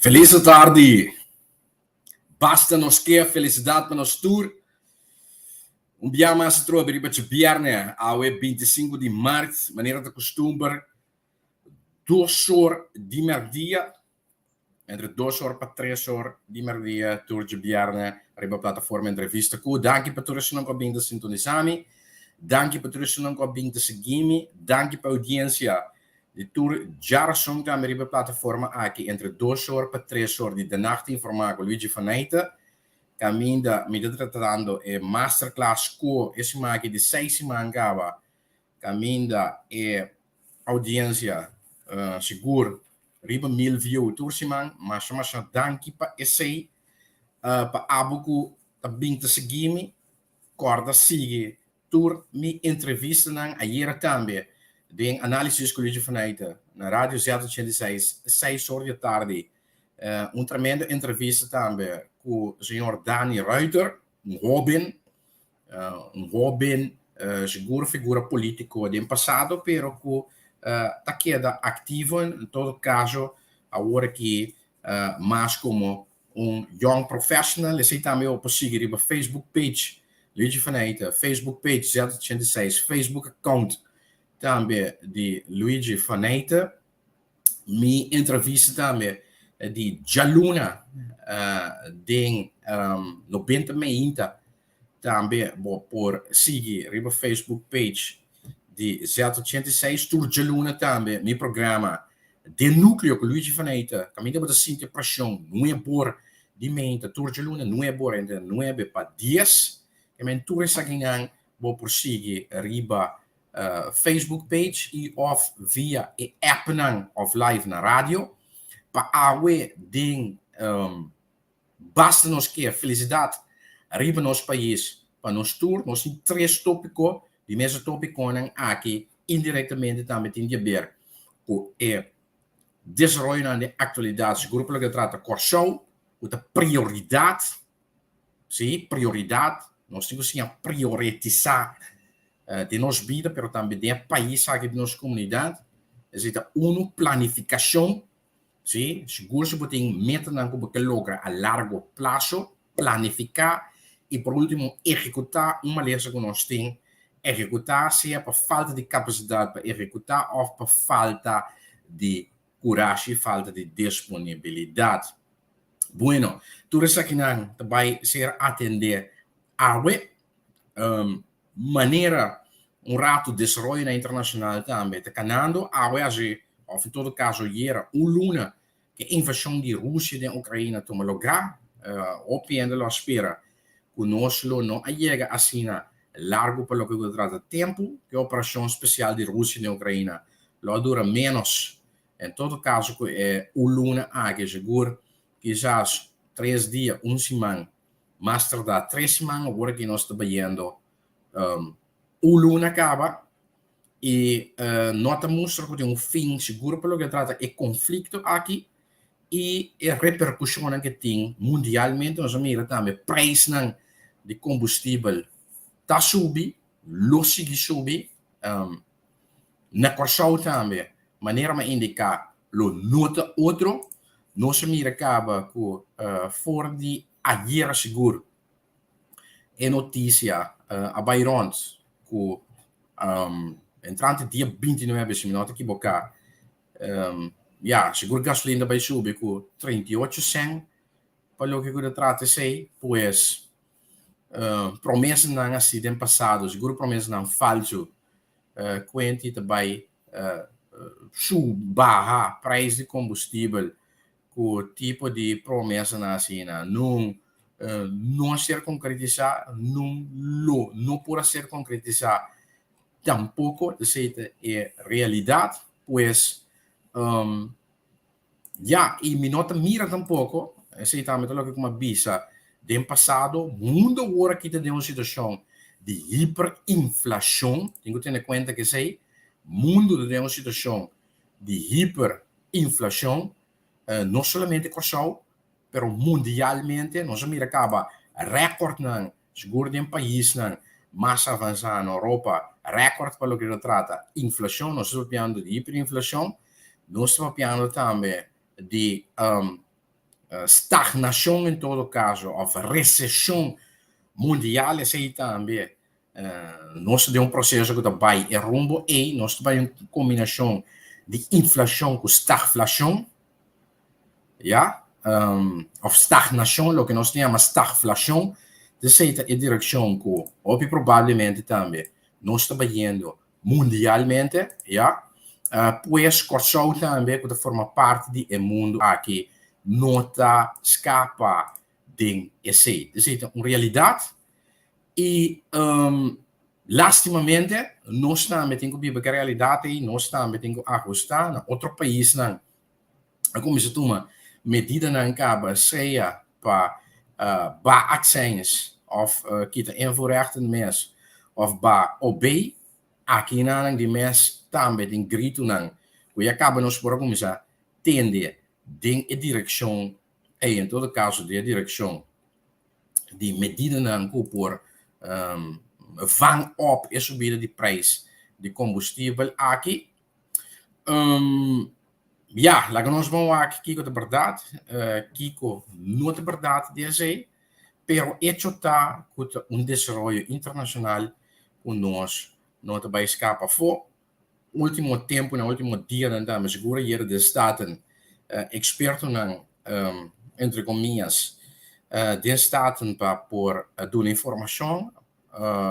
Felis atardi. Basta nos ke felisidat pa nos tur. Un bia mas atrobe riba djabièrnè, awe 25 di mart, manera ta kustumber, 2 or di mèrdia, entre 2 or pa 3 or di mèrdia tur djabièrnè riba plataforma Entrevista Ku. Danki pa tur esnan ku a bin ta sintonisá mi. Danki pa tur esnan ku a bin ta sigui mi. Danki pa oudiensia di tur djarason tambe riba plataforma aki entre 2 or pa 3 or di De Nacht Informá ku Luigi Faneyte. Kaminda mi ta tratando e masterclass ku e siman aki di 6 siman kaba. Kaminda e oudiensia sigur riba 1000 view tur siman. Masha masha danki pa esei. Pa abo ku ta bin ta sigui mi, kòrda sigui tur mi entrevistanan. Ayera tambe den Análisis ku Luigi Faneyte na Radio Z86, 6 or di tardi. Un tremendo entrevista tambe ku señor Dani Ruiter, un hóben, sigur figura polítiko den pasado, pero ku ta keda aktivo en todo kaso awor aki mas komo un young professional. Esei tambe bo por sigui riba Facebook page Luigi Faneyte, Facebook page Z86, Facebook account tambe di Luigi Faneyte. Mi entrevista tambe di djaluna den 90 Meinta tambe bo por sigui riba Facebook page di Z86. Tur djaluna tambe mi programa Den Núkleo ku Luigi Faneyte, kaminda bo ta sinti preshon, 9 or di meinta tur djaluna, 9 or, entre 9 pa 10. I men tur esakinan bo por sigui riba Facebook page i òf via e appnan òf live na radio. Pa awe den Basta Nos Ke Felisidat riba nos pais pa nos tur, nos tin tres tópiko. Di mes tópikonan aki indirektamente tambe tin di aber ku e desaroyonan den aktualidat, sigur pa loke ta trata Kòrsou, ku ta prioridat, sí, prioridat, nos tin ku siña prioretisá den nos bida, pero tambe den e pais aki di nos komunidat. Esei ta unu, planifikashon. Sí, sigur si bo tin metanan ku bo ke logra a largo plaso, planifiká i por último ehekutá. Un malesa ku nos tin, ehekutá, sea pa falta di kapasidat pa ehekutá òf pa falta di kurashi, falta di disponibilidat. Bueno, tur esakinan ta bai ser atendé awe. Manera un ratu desaroyonan internashonal tambe ta kanando awe hasi, òf en todo kaso ayera, un luna ku e invashon di Rusia den Ukraina a tuma lugá. Hopi hende lo a spera ku nos lo no a yega asina largu pa loke ku ta trata tempu, ku e operashon spesial di Rusia den Ukraina lo a dura ménos en todo kaso ku e un luna aki, sigur kisas 3 dia, un siman, mas tardá 3 siman. Awor aki nos ta bayendo un luna kaba i no ta mustra ku tin un fin sigur pa loke ta trata e konflikto aki i e reperkushonnan ku tin mundialmente. Nos a mira tambe preisnan di kombustibel ta subi, lo sigui subi. Na Kòrsou tambe, manera mi a indiká, lo no ta otro. Nos a mira kaba ku for di ayera sigur e notisia a bai rònt ku entrante dia 29, si mi no ta ekiboká, ya, sigur gasolina ta bai subi ku 38 sèn pa loke ku ta trata esei. Pues promesanan hasi den pasado, sigur promesanan falsu, kuenti ta bai su baha preis di kombustibel ku tipo di promesanan asina nun no a ser konkretisá, nun lo no por a ser konkretisá tampoko. Esei ta e realidat. Pues ya, i mi no ta mira tampoko, esei tambe ta loke ku mi a bisa den pasado, mundu awor aki ta den un situashon di hiperinflashon. Tin ku tene kuenta ku esei, mundu ta den un situashon di hiperinflashon, no solamente Kòrsou, pero mundialmente. Nos a mira kaba rèkòrtnan, sigur den paisnan mas avansá na Europa, rèkòrt pa loke ta trata inflashon. Nos ta papiando di hiperinflashon, nos ta papiando tambe di. Stagnashon en todo kaso òf reseshon mundial esei tambe nos ta den un proseso ku ta bai e rumbo ei, nos ta bai un kombinashon di inflashon ku stagflashon, ya, òf stagnashon, loke nos ta yama stagflashon, esei ta e direkshon ku hopi probablemente tambe nos ta bayendo mundialmente, ya. Pues Kòrsou tambe ku ta forma parti di e mundu aki no ta skapa den esei. Esei ta un realidat i lastimamente nos tambe tin ku biba ku e realidat ei, nos tambe tin ku ahustá na otro paisnan a kuminsá tuma medidanan kaba sea pa baha accijns òf kita invoerrechten mes òf baha OB. Akinan di mes tambe tin gritunan ku ya kaba nos por a kuminsá tende den e direkshon ei, en todo kaso den e direkshon di medidanan ku por vang op e subida di prijs di kombustibel aki. Ya, laga nos bon wak kiko ta bèrdat, kiko no ta bèrdat di esei, pero echo ta ku ta un desaroyo internashonal ku nos no ta bai skapa afó. Último tempunan, último dianan tambe, sigur ayer den Staten, ekspertonan, entre komias, den Staten pa por duna informashon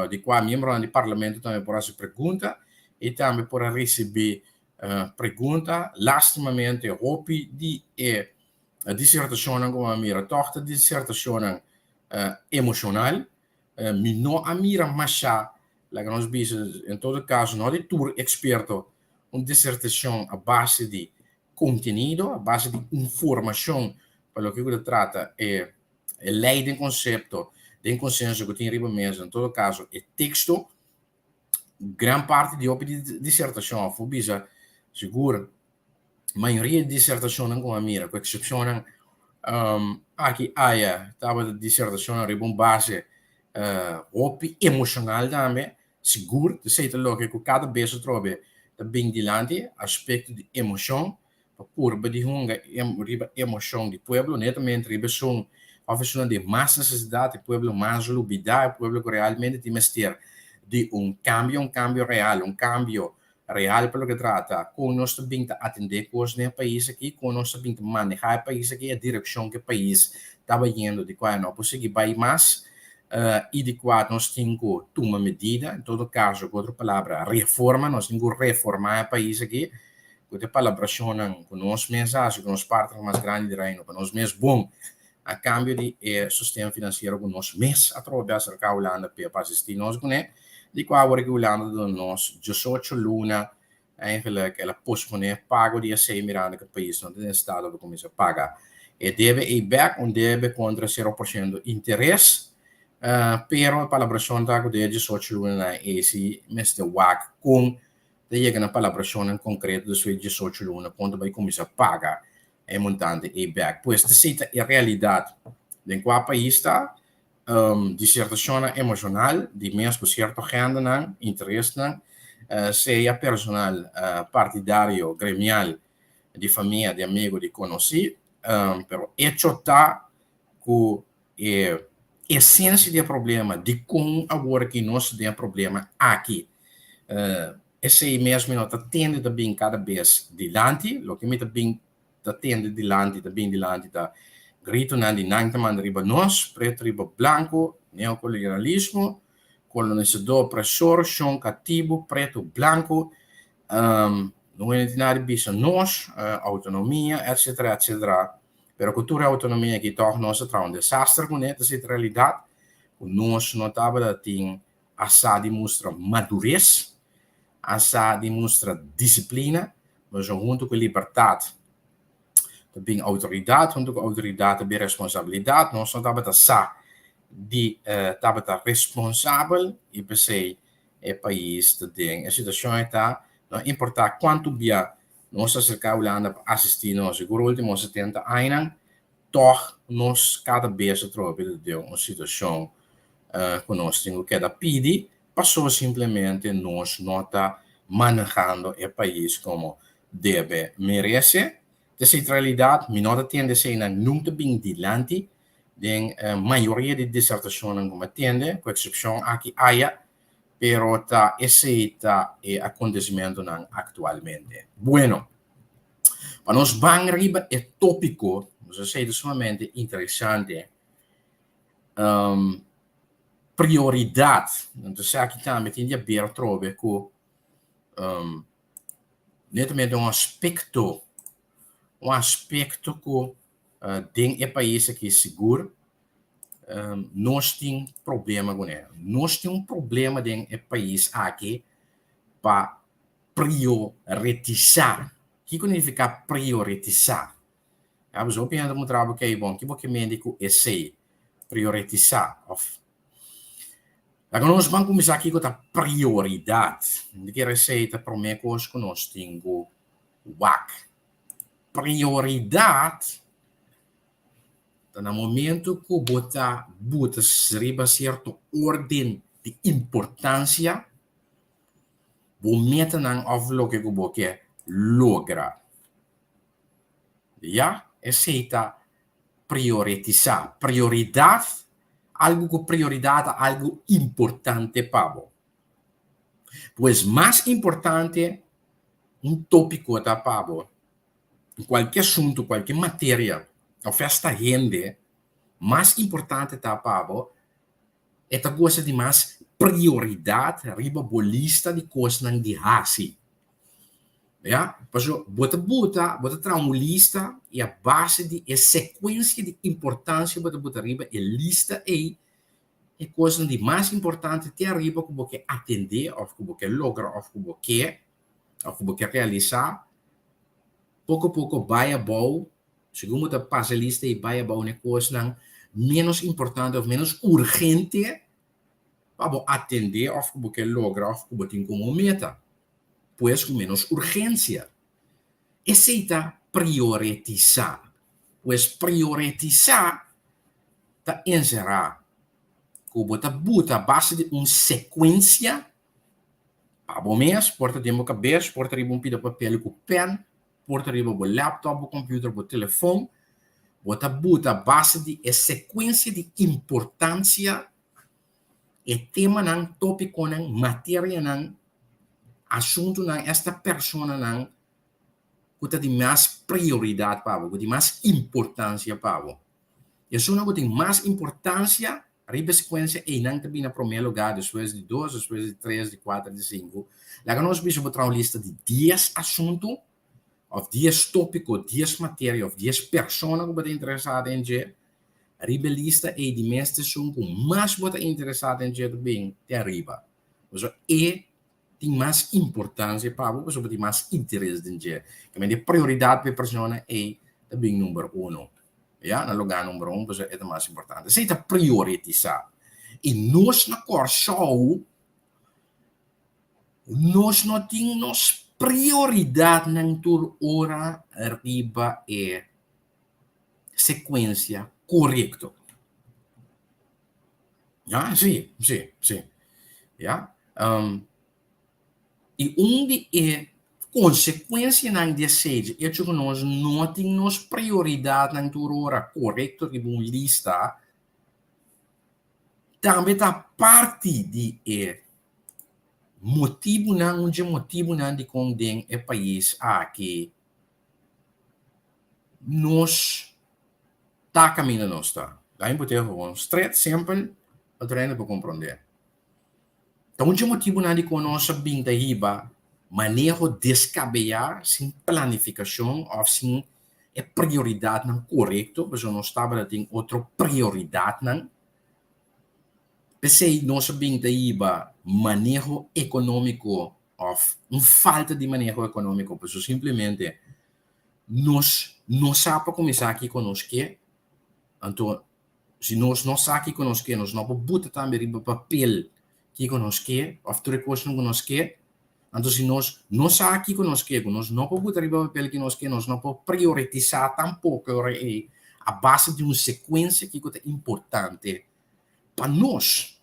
di kua miembronan di parlamento tambe por hasi pregunta i tambe por a risibí pregunta. Lastimamente hopi di e disertashonnan ku mi a mira tòg ta disertashonnan emoshonal. Mi no a mira mashá, laga nos bisa, en todo kaso no di tur eksperto, un disertashon a base di kontenido, a base di informashon pa loke ku ta trata e E lei den konsepto, den konsenso ku tin riba mesa, en todo kaso e teksto, gran parti di hopi di disertashon, òf por bisa sigur mayoria di disertashonnan ku a mira, ku eksepshonnan aki aya tabata disertashonnan riba un base hopi emoshonal tambe, sigur esei ta loke ku kada bes atrobe ta bin dilanti, aspekto di emoshon. Pa purba di hunga riba emoshon di pueblo, netamente riba esun òf esunnan di mas nesesidat, e pueblo mas lubidá, e pueblo ku realmente tin mester di un kambio, un kambio real, un kambio real pa loke trata kon nos ta bin ta atendé kos den e pais aki, kon nos ta bin ta manehá e pais aki, e direkshon ku e pais ta bayendo di kua e no por sigui bai mas i di kua nos tin ku tuma medida, en todo kaso, ku otro palabra, reforma, nos tin ku reformá e pais aki. Ku ta e palabrashonnan ku nos mes a hasi ku nos partner mas grandi di Reino pa nos mes bon a kambio di e sosten finansiero ku nos mes a trobe aserká Hulanda p'e pa asistí nos kuné, di kua awor ki Hulanda ta duna nos diesocho luna eigenlijk el a posponé pago di esei mirando ku e pais no ta den estado pa kuminsá paga e debe ei bèk, un debe kontra sero por siento interes, pero e palabrashon ta ku den e diesocho lunanan ei si mester wak kon ta yega na palabrashonnan konkreto despues di diesocho luna kon ta bai kuminsá paga e montante ei bèk. Pues esei ta e realidat den kua pais ta. Disertashonnan emoshonal di mes ku sierto agendanan, interesnan, sea personal, partidario, gremial, di famia, di amigu, di konosí, pero echo ta ku e esensia di e problema, dikon awor aki nos ta den e problema aki, esei mes mi no ta tende ta bin kada bes dilanti, loke mi ta bin ta tende dilanti, ta bin dilanti ta gritonan di nan ta manda riba nos, pretu riba blanku, neokolonialismo, kolonisadó, opresor, shon, katibu, pretu, blanku, no hende tin nada di bisa nos, outonomia, etcetera, etcetera. Pero ku tur e outonomia aki tòg nos a traha un desaster kuné, ta esei ta realidat ku nos no tabata tin a sa di mustra madures, a sa di mustra disiplina, pasobra huntu ku libertat ta bin outoridat, huntu ku outoridat ta bin responsabilidat, nos no tabata sa di tabata responsabel i p'esei e pais ta den e situashon ei ta, no importá kuantu bia Nos a aserká Hulanda pa asistí nos. Sigur último 70 añanan, tòg nos kada bes atrobe ta den un situashon ku nos tin ku keda pidi pasobra simplemente nos no ta manehando e pais komo debe merese. Esei ta realidat, mi no ta tende eseinan nunka bin dilanti den mayoria di disertashonnan ku mi a tende, ku eksepshon aki aya, pero ta esei ta e akontesimentunan aktualmente. Bueno, pa nos ban riba e tópiko, nos esei ta sumamente interesante, prioridat, entonces esaki tambe tin di haber atrobe ku netamente un aspekto, un aspekto ku den e pais aki sigur nos tin problema kuné. Nos tin un problema den e pais aki pa prioretisá. Kiko nifiká prioretisá? Ya, bo hopi hende ta puntra bo, okey, bon, ki bo ke mende ku esei, prioretisá òf Laga nos ban kuminsá kiko ta prioridat. Mi kere esei ta promé kos ku nos tin ku wak. Prioridat ta na momento ku bo ta buta riba sierto orden di importansia bo metanan òf loke ku bo ke logra. Ya, esei ta prioretisá. Prioridat, algu ku prioridat ta algu importante pa bo. Pues mas importante un tópiko ta pa bo, kualke asuntu, kualke materia òf esta hende, mas importante ta pa bo, e ta gosa di mas prioridat riba bo lista di kosnan di hasi. Ya, pasobra bo ta buta, bo ta traha un lista i a base di e sekuensia di importansia bo ta buta riba e lista ei e kosnan di mas importante te ariba ku bo ke atendé òf ku bo ke logra òf ku bo ke òf ku bo ke realisá. Poko poko bai abou, segun bo ta pasa e lista ei bai abou na e kosnan ménos importante òf ménos urgente pa bo atendé òf ku bo ke logra òf ku bo tin komo meta. Pues ku ménos urgensia. Esei ta prioretisá. Pues prioretisá ta enserá ku bo ta buta a base di un sekuensia pa bo mes, por ta den bo kabes, por ta riba un pida papel ku pèn, por ta riba bo laptop, bo computer, bo telefon. Bo ta buta a base di e sekuensia di importansia e temanan, tópikonan, materianan, asuntunan, esta personanan ku ta di mas prioridat pa bo, ku tin mas importansia pa bo. Esunnan ku tin mas importansia riba e sekuensia einan ta bini na promé lugá, despues di dos, despues di tres, di kuater, di sinku. Laga nos bisa bo traha un lista di dies asuntu òf dies tópiko, dies materia òf dies persona ku bo ta interesá den dje. Riba e lista ei di mes ta esun ku mas bo ta interesá den dje ta bin te ariba. Pasobra e tin mas importansia pa bo, pasobra bo tin mas interes den dje. Kamente e prioridat pa e persona ei ta bin number uno. Ya, na lugá number un pasobra e ta mas importante. Esei ta prioritisá. I nos na Kòrsou, nos no tin nos prioridatnan tur ora riba e sekuensia korekto. Ya, sí, sí, sí. Ya. Um, i un di e konsekuensianan di esei, di echo ku nos no tin nos prioridatnan tur ora korekto riba un lista, tambe ta parti di e motibunan, un dje motibunan dikon den e pais aki Nos ta kaminda nos ta. Laat mi put'é gewoon stret, simpel, pa tur hende por komprondé. Ta un dje motibunan dikon nos a bin ta hiba maneho deskabeyá sin planifikashon òf sin e prioridatnan korekto, pasobra nos tabata tin otro prioridatnan. P'esei nos a bin ta hiba maneho ekonómiko òf un falta di maneho ekonómiko, pasobra simplemente nos no sa pa kuminsá kiko nos ke, anto si nos no sa kiko nos ke, nos no por buta tambe riba papel kiko nos ke òf tur e kosnan ku nos ke, anto si nos no sa kiko nos ke, ku nos no por buta riba papel kiko nos ke, nos no por prioritisá tampoko e ora ei a base di un sekuensia kiko ta importante pa nos.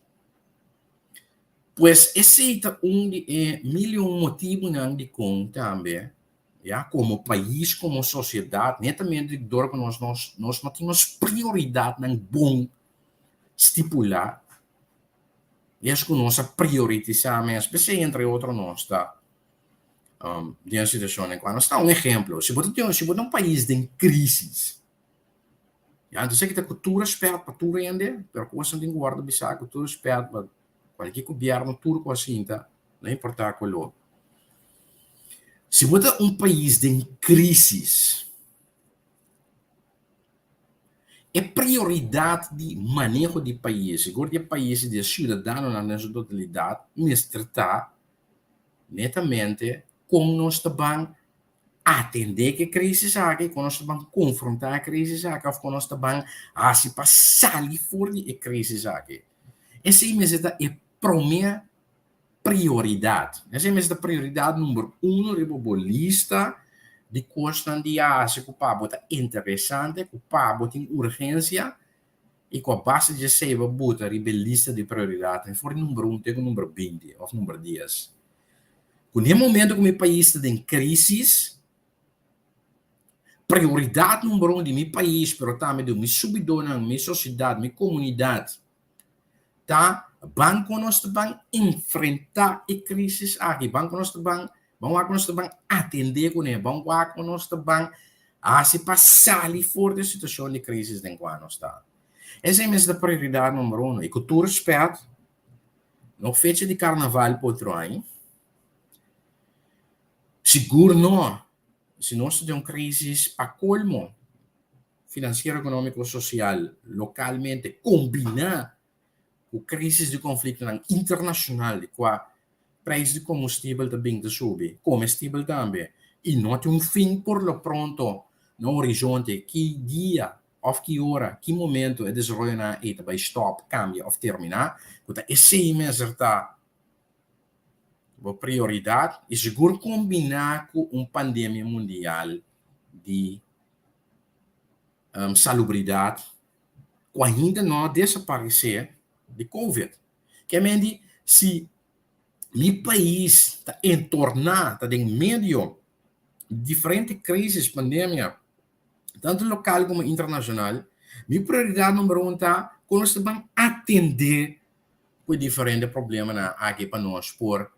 Pues esei ta un di e mil i un motibunan dikon tambe. Ya, komo pais, komo sosiedat, netamente dor ku nos nos nos no tin nos prioridatnan bon stipulá, es ku nos a prioritisá mes. P'esei entre otro nos ta den e situashon den kua nos ta. Un ehemplo, si bo ta tin si bo ta un pais den krísis, ya, entonces esaki ta ku tur rèspèt pa tur hende, pero kosnan tin ku wòrdu bisá ku tur rèspèt pa Kualke gobièrnu tur ku a sinta, no importá koló. Si bo ta un pais den krísis, e prioridat di maneho di pais, sigur di e pais i di e siudadanonan den su totalidat, mester ta netamente kon nos ta ban atendé ku e krísis aki, kon nos ta ban konfrontá e krísis aki òf kon nos ta ban hasi pa sali for di e krísis aki. Esei mester ta e promé prioridat. Esei mester ta prioridat number uno riba bo lista di kosnan di hasi ku pa bo ta interesante, ku pa bo tin urgensia i ku a base di esei bo buta riba e lista di prioridatnan for di number un te ku number binti òf number dies. Ku na e momento ku mi pais ta den krísis, Prioridat number un di mi pais pero tambe di mi subidonan, mi sosiedat, mi komunidat ta ban ku nos ta ban enfrentá e krisis aki, ban ku nos ta ban ban wak ku nos ta ban atendé kuné, ban wak ku nos ta ban hasi pa sali for di e situashon di krisis den kua nos ta. Esei mester ta prioridat number uno i ku tur rèspèt no fecha di karnaval por otro aña. Sigur no. Si nos ta den un crisis pa colmo, financiero, economico, social, localmente, combina cu crisis di conflictonan internacional di cua prijs di comustibel ta bin ta subi, comestibel tambe, y no tin un fin por lo pronto na horizonte ki dia of ki ora, ki momento e desaroyonan ey ta bay stop, cambia of termina, cu ta esey mester ta Bo prioridat i sigur kombiná ku un pandemia mundial di salubridat ku ainda no a desaparesé di covid. Ke men di si mi pais ta entorná, ta den medio di diferente krisis, pandemia, tantu lokal komo internashonal, mi prioridat number un ta kon nos ta ban atendé ku e diferente problemanan aki pa nos por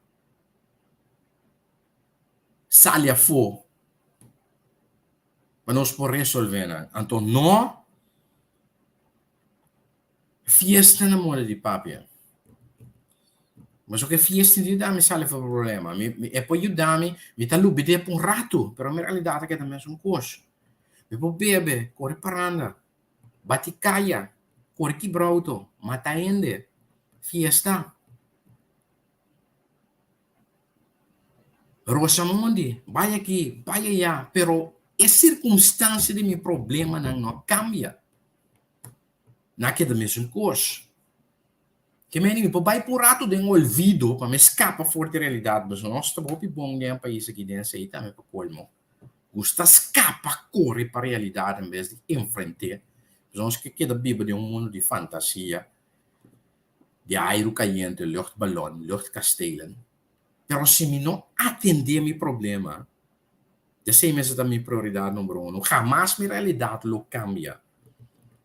sali afó, pa nos por resolvé nan. Anto no fiesta na moda di papia. Pasobra ku e fiesta no yuda mi sali for problema. Mi, mi, e por yuda mi, mi ta lubid'é pa un ratu, pero mi realidat ta keda mesun kos. Mi por bebe, kore paranda. Bati kaya, kore kibra outo, mata hende, fiesta. Rosa mondi, bai aki, bai aya, pero e sirkunstansia di mi problemanan no a kambia. Nan a keda mesun kos. Ke meni mi por bai por un ratu den olvido pa mi skapa for di realidat, pasobra nos ta hopi bon den e pais aki den esei tambe pa kolmo. Gusta skapa kore pa realidat en bes di enfrent'é. Pasobra nos ke keda biba den un mundu di fantasia, di airu kayente, luchtballon, luchtkastelen. Pero si mi no atendé mi problema, esei mester ta mi prioridat number uno, hamas mi realidat lo kambia.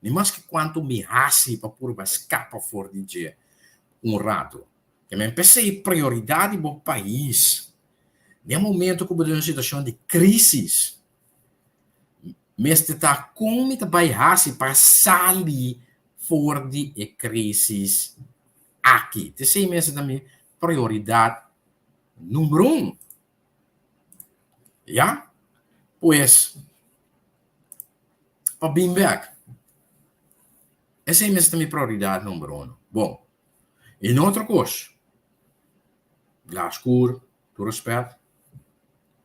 Ni maske kuantu mi hasi pa purba skapa for di dje un ratu. Ke men p'esei prioridat di bo pais Den momento ku bo den un situashon di krísis, mester ta kon mi ta bai hasi pa sali for di e krísis aki. T'esei mester ta mi prioridat number un. Ya? Pues, pa bin bèk, esei mester ta mi prioridat number uno. Bon, i un otro kos. Glas skur, tur respet.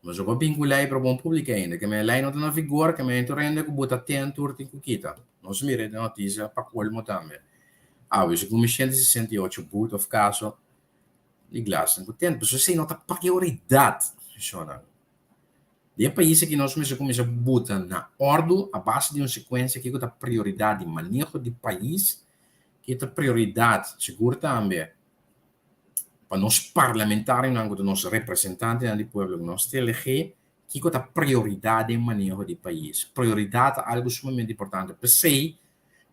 Mas bo bin ku lei pero bon publica ainda. Ke men lei no ta na vigor, ke men tur hende ku bo ta ten tur tin ku kita. Nos mira den notisia pa kolmo tambe. Awe segun mi 168 but of kaso di glasnan ku ten. Pasobra esei no ta prioridat, shonnan. Den e pais aki nos mester kuminsá buta na òrdu a base di un sekuensia kiko ta prioridat di maneho di pais, kiko ta prioridat sigur tambe pa nos parlamentarionan ku ta nos representantenan di pueblo ku nos ta elegí. Kiko ta prioridat den maneho di pais? Prioridat ta algu sumamente importante. P'esei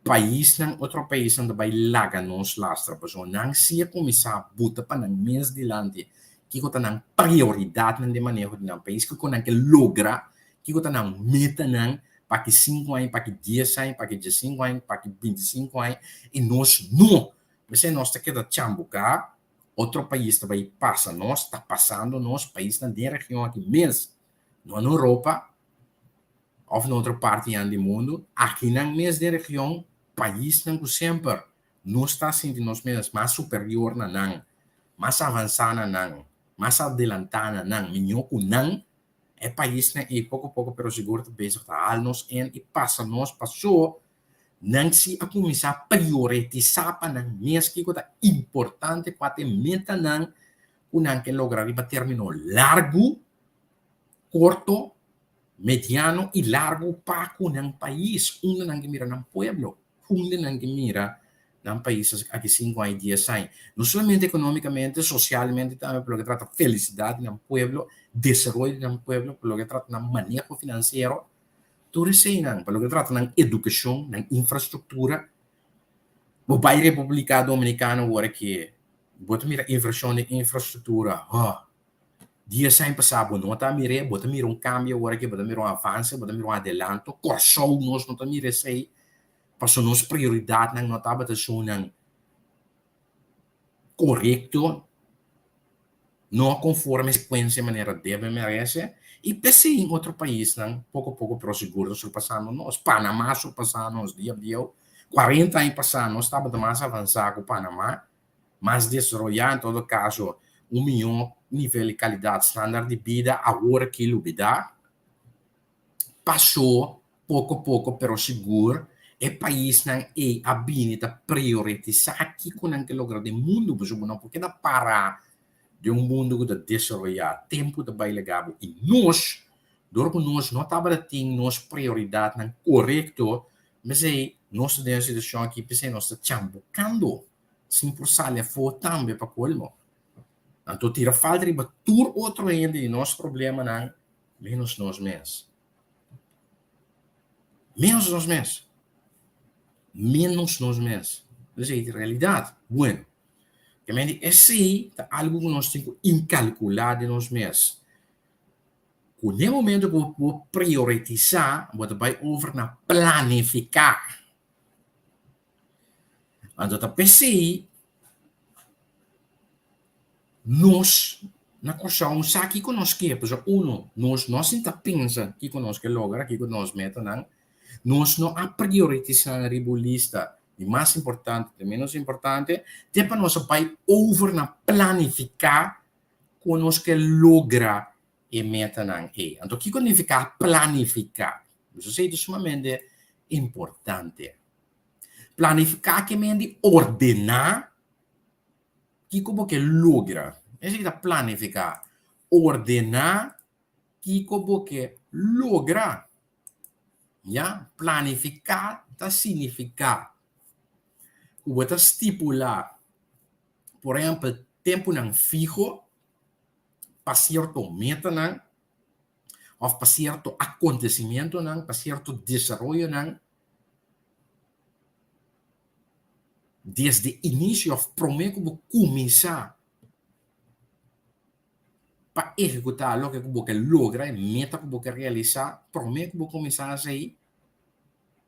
paisnan, otro paisnan ta bai laga nos lastra pasobra nan si a kuminsá buta pa nan mes dilanti kiko ta nan prioridatnan den maneho di nan pais, kiko nan ke logra, kiko ta nan metanan pa ki sinku aña, pa ki dies aña, pa ki diesinku aña, pa ki bintisinku aña i nos no. P'esei nos ta keda chambuká, otro pais ta bai pasa nos, ta pasando nos, paisnan den region aki mes, no na Europa òf na otro partinan di mundu, akinan mes den region, paisnan ku semper nos ta sinti nos mes mas superior na nan, mas avansá na nan, mas adelantá na nan, mihó ku nan, e paisnan ei poko poko pero sigur ta bezig ta hal nos in i pasa nos pasó Nan si a kuminsá prioretisá pa nan mes kiko ta importante, kua ta e metanan ku nan ke logra riba término largu, korto, mediano i largu pa ku nan pais, unda nan ke mira nan pueblo, unda nan ke mira nan pais aki sinku aña, dies aña. No solamente ekonómikamente, sosialmente tambe, pa loke trata felisidat di nan pueblo, desaroyo di nan pueblo, pa loke trata nan maneho finansiero. Tur eseinan, pa loke ta trata nan edukashon, nan infrastruktura. Bo bai Republika Dominikano awor aki, bo ta mira invershon den infrastruktura, huh! Dies aña pasá bo no ta mir'é, bo ta mira un kambio awor aki, bo ta mira un avanse, bo ta mira un adelanto. Kòrsou nos no ta mira esei, pasobra nos prioridatnan no tabata esunnan korekto. No konforme sekuensia manera debe merese i p'esei in otro paisnan poko poko pero sigur ta surpasando nos. Panama a surpasá nos dia bieu. Kuarenta aña pasá nos tabata mas avansá ku Panama, mas desaroyá, en todo kaso un mihó nivel di kalidat standaard di bida, awor aki lubidá. Pasó poko poko pero sigur e paisnan ei a bini ta prioretisá kiko nan ke logra den mundu pasobra bo no por keda pará den un mundu ku ta desaroyá, tempu ta bai laga bo i nos dor ku nos no tabata tin nos prioridatnan korekto p'esei nos ta den e situashon aki p'esei nos ta chambukando sin por sali afó tambe pa kolmo. Anto tira falta riba tur otro hende di nos problemanan menos nos mes. Menos nos mes. Menos nos mes. Esei ta realidat. Bueno, ke men di esei ta algu ku nos tin ku inkalkulá den nos mes. Ku den momento ku bo prioretisá, bo ta bai over na planifiká. Anto ta p'esei nos na Kòrsou sa kiko nos ke, pasobra uno, nos no sinta pensa kiko nos ke logra, kiko nos metanan, nos no a prioritisá nan riba un lista di mas importante te ménos importante, te pa nos a bai over na planifiká kon nos ke logra e metanan ei. Anto kiko nifiká planifiká? Esei ta sumamente importante. Planifiká ke men di ordená kiko bo ke logra. Esei ta planifiká. Ordená kiko bo ke logra. Ya, planifiká ta signifiká ku bo ta stipulá, por ehèmpel, tempunan fiho pa sierto metanan òf pa sierto akontesimentonan, pa sierto desaroyonan Desde inicio of prome cu bo cuminsa pa ehecuta loke cu bo ke logra, e meta cu bo ke realisa, prome cu bo cuminsa haci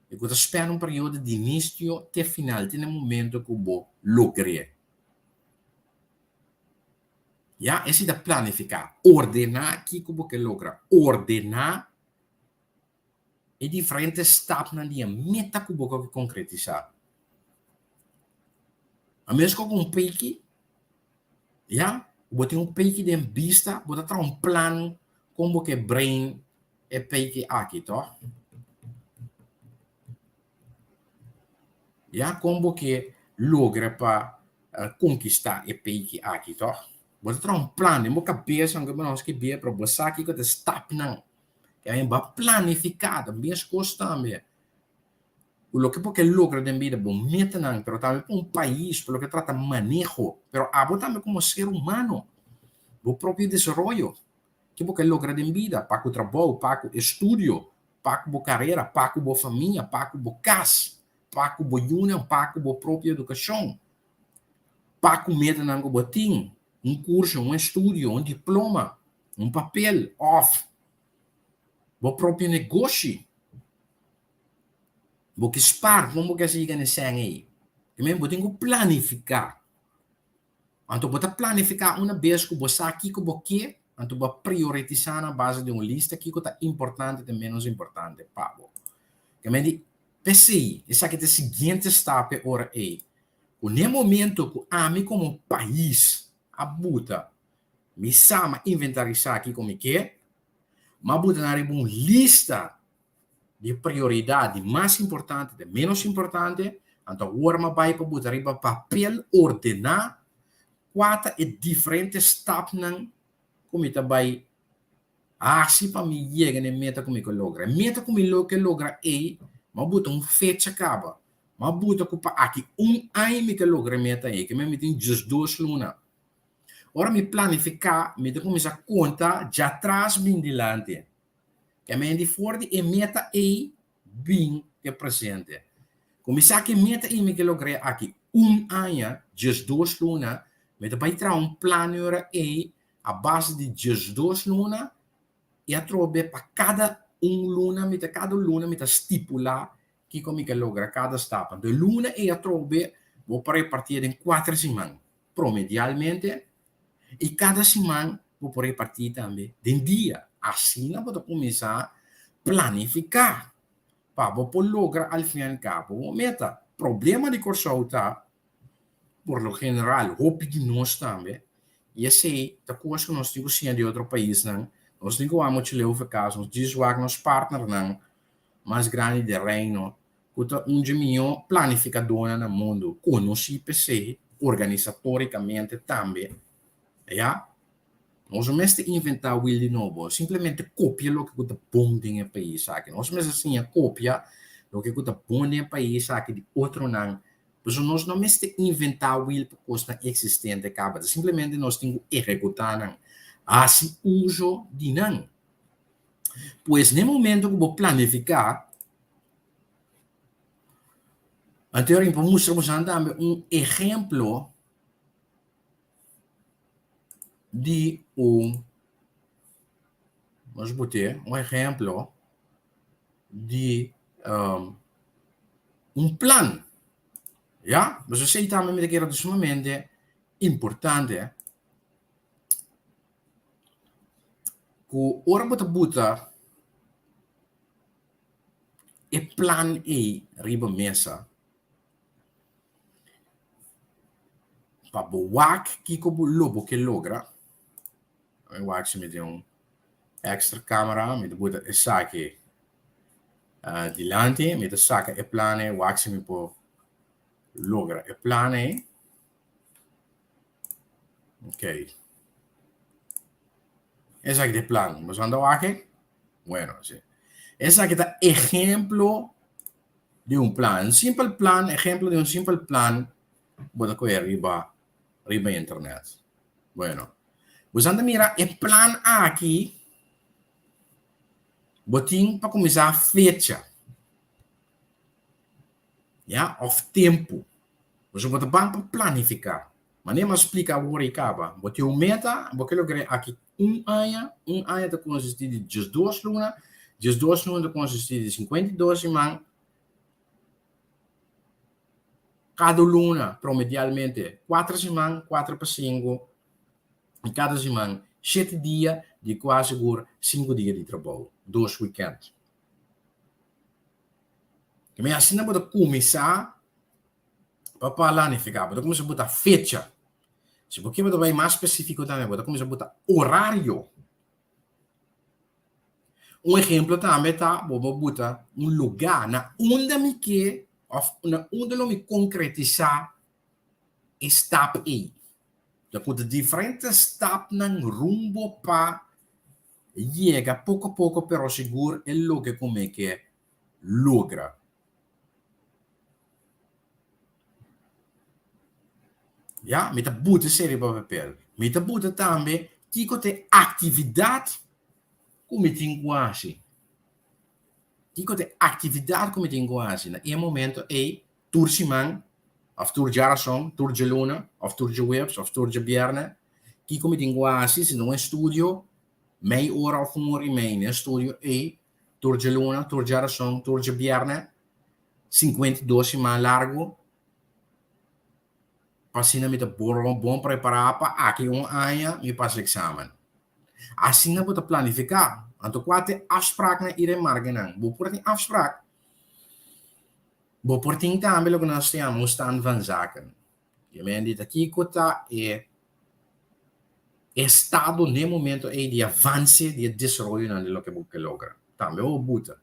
e cu ta spera un periodo di inicio te final, te na e momento cu bo logr'e. Ya, esey ta planifica, ordena kico bo ke logra, ordena E diferente stapnan di e meta ku bo ke konkretisá. A mes ku un peki, ya, bo tin un peki den bista, bo ta traha un plan kon bo ke bring e peki aki, tòg? Ya, kon bo ke logra pa konkistá e peki aki, tòg? Bo ta traha un plan den bo kabes, aunke bo no skib'é, pero bo sa kiko ta e stapnan. E bo a planifiká ta mes kos tambe. Ku loke bo ke logra den bida, bo metanan, pero tambe pa un pais, pa loke trata maneho, pero abo tambe komo ser humano, bo propio desaroyo. Ke bo ke logra den bida, pa ku trabou, pa ku estudio, pa ku bo karera, pa ku bo famia, pa ku bo kas, pa ku bo yunan, pa ku bo propio edukashon, pa ku metanan ku bo tin, un kurso, un estudio, un diploma, un papel òf bo propio negoshi. Bo ke spar, kon bo ke hasi yega na e sèn ei? Primer bo tin ku planifiká. Anto bo ta planifiká una bes ku bo sa kiko bo ke, anto bo a prioritisá na base di un lista kiko ta importante ta ménos importante pa bo. Kemey di p'esei esaki ta e siguiente stap e ora ei, ku n'e momento ku ami komo pais a buta mi sa, m'a inventarisá kiko mi ke, m'a buta nan riba un lista di prioridat di mas importante te ménos importante, anto awor m'a bai pa buta riba papel ordená kua ta e diferente stapnan ku mi ta bai hasi pa mi yega na e meta ku mi ke logra. E meta ku mi lo ke logra ei, m'a buta un fecha kaba, m'a buta ku pa aki un aña mi ke logra e meta ei, ke mi tin diesdos luna. Ora mi planifiká, mi ta kuminsá konta djatras bin dilanti. Ke men di for di e meta ei bin te presente. Kuminsá ku e meta ei mi ke logr'é aki un aña, diesdos luna, mi ta bai traha un plan e ora ei a base di diesdos luna i atrobe pa kada un luna mi ta kada luna mi ta stipulá kiko mi ke logra kada stap. Anto e luna ei atrobe bo por repartié den kuater siman promedialmente I kada siman bo por repartí tambe den dia. Asina bo ta kuminsá planifiká pa bo por logra al fin al kabo bo meta. Problema di Kòrsou ta, por lo general, hopi di nos tambe, i esei ta kos ku nos tin ku siña di otro paisnan, nos tin ku wak muchu leu fekas, nos djis wak nos partnernan mas grandi den Reino, ku ta un dje mihó planifikadónan na mundu, konosí p'esei organisatorikamente tambe. Ya, nos no mester inventá wiel di nobo, simplemente kopia loke ku ta bon den e pais aki. Nos mester siña kopia loke ku ta bon den e pais aki di otronan, pasobra nos no mester inventá wiel pa kosnan eksistente kaba, ta simplemente nos tin ku ehekutá nan, hasi uso di nan. Pues n'e momento ku bo planifiká, Anto mi por mustra boso tambe un ehemplo di un, nos bot'é, un ehemplo di un plan, ya. Boso esei tambe mi ta kere ta sumamente importante ku ora bo ta buta E plan ei riba mesa pa bo wak kiko bo lo bo ke logra. Mi wak si mi tin un extra camera, mi ta buta esaki dilanti, mi ta saka e plan ei, wak si mi por logra e plan ei. Ok. Esaki ta e plan. Boso anda wak e? Bueno, si. Esaki ta ehemplo di un plan. Un simpel plan, ehemplo di un simpel plan bo ta kohe riba riba internet. Bueno, boso anda mira e plan aki bo tin pa kuminsá fecha. Ya, òf tempu. Boso bo ta ban pa planifiká. Manera mi a splika awor i kaba, bo tin un meta, bo ke logr'é aki un aña, un aña ta konsistí di diesdos luna, diesdos luna ta konsistí di 52 siman, kada luna promedialmente kuater siman, kuater pa sinku, i kada siman shete dia, di kua sigur sinku dia di trabou, dos wikènt. Mi asina bo ta kuminsá pa planifiká, bo ta kuminsá buta fecha. Si bo ke bo ta bai mas spesífiko tambe, bo ta kuminsá buta orario. Un ehemplo tambe ta bo por buta un lugá na unda mi ke òf na unda lo mi konkretisá e stap ei. Ta ku ta diferente stapnan rumbo pa yega poko poko pero sigur e loke ku mi ke logra. Ya, mi ta buta esei riba papel. Mi ta buta tambe kiko ta e aktividat. ku mi tin ku hasi? Kiko ta e aktividat ku mi tin ku hasi na e momento ei tur siman òf tur djarason, tur djaluna òf tur djaweps òf tur djabièrnè? Kiko mi tin ku hasi si no un estudio mei ora òf un ora i mei na e estudio ei tur djaluna, tur djarason, tur djabièrnè, 52 siman largu pa asina mi ta bon prepará pa aki un aña mi pasa eksamen. Asina bo ta planifiká. Anto kua ta e afspraknan i remarkenan? Bo por tin afsprak. Bo por tin tambe loke nos ta yama un stand van zaken. Ke men di ta kiko ta e estado n'e momento ei di avanse di e desaroyonan di loke bo ke logra. Tambe bo buta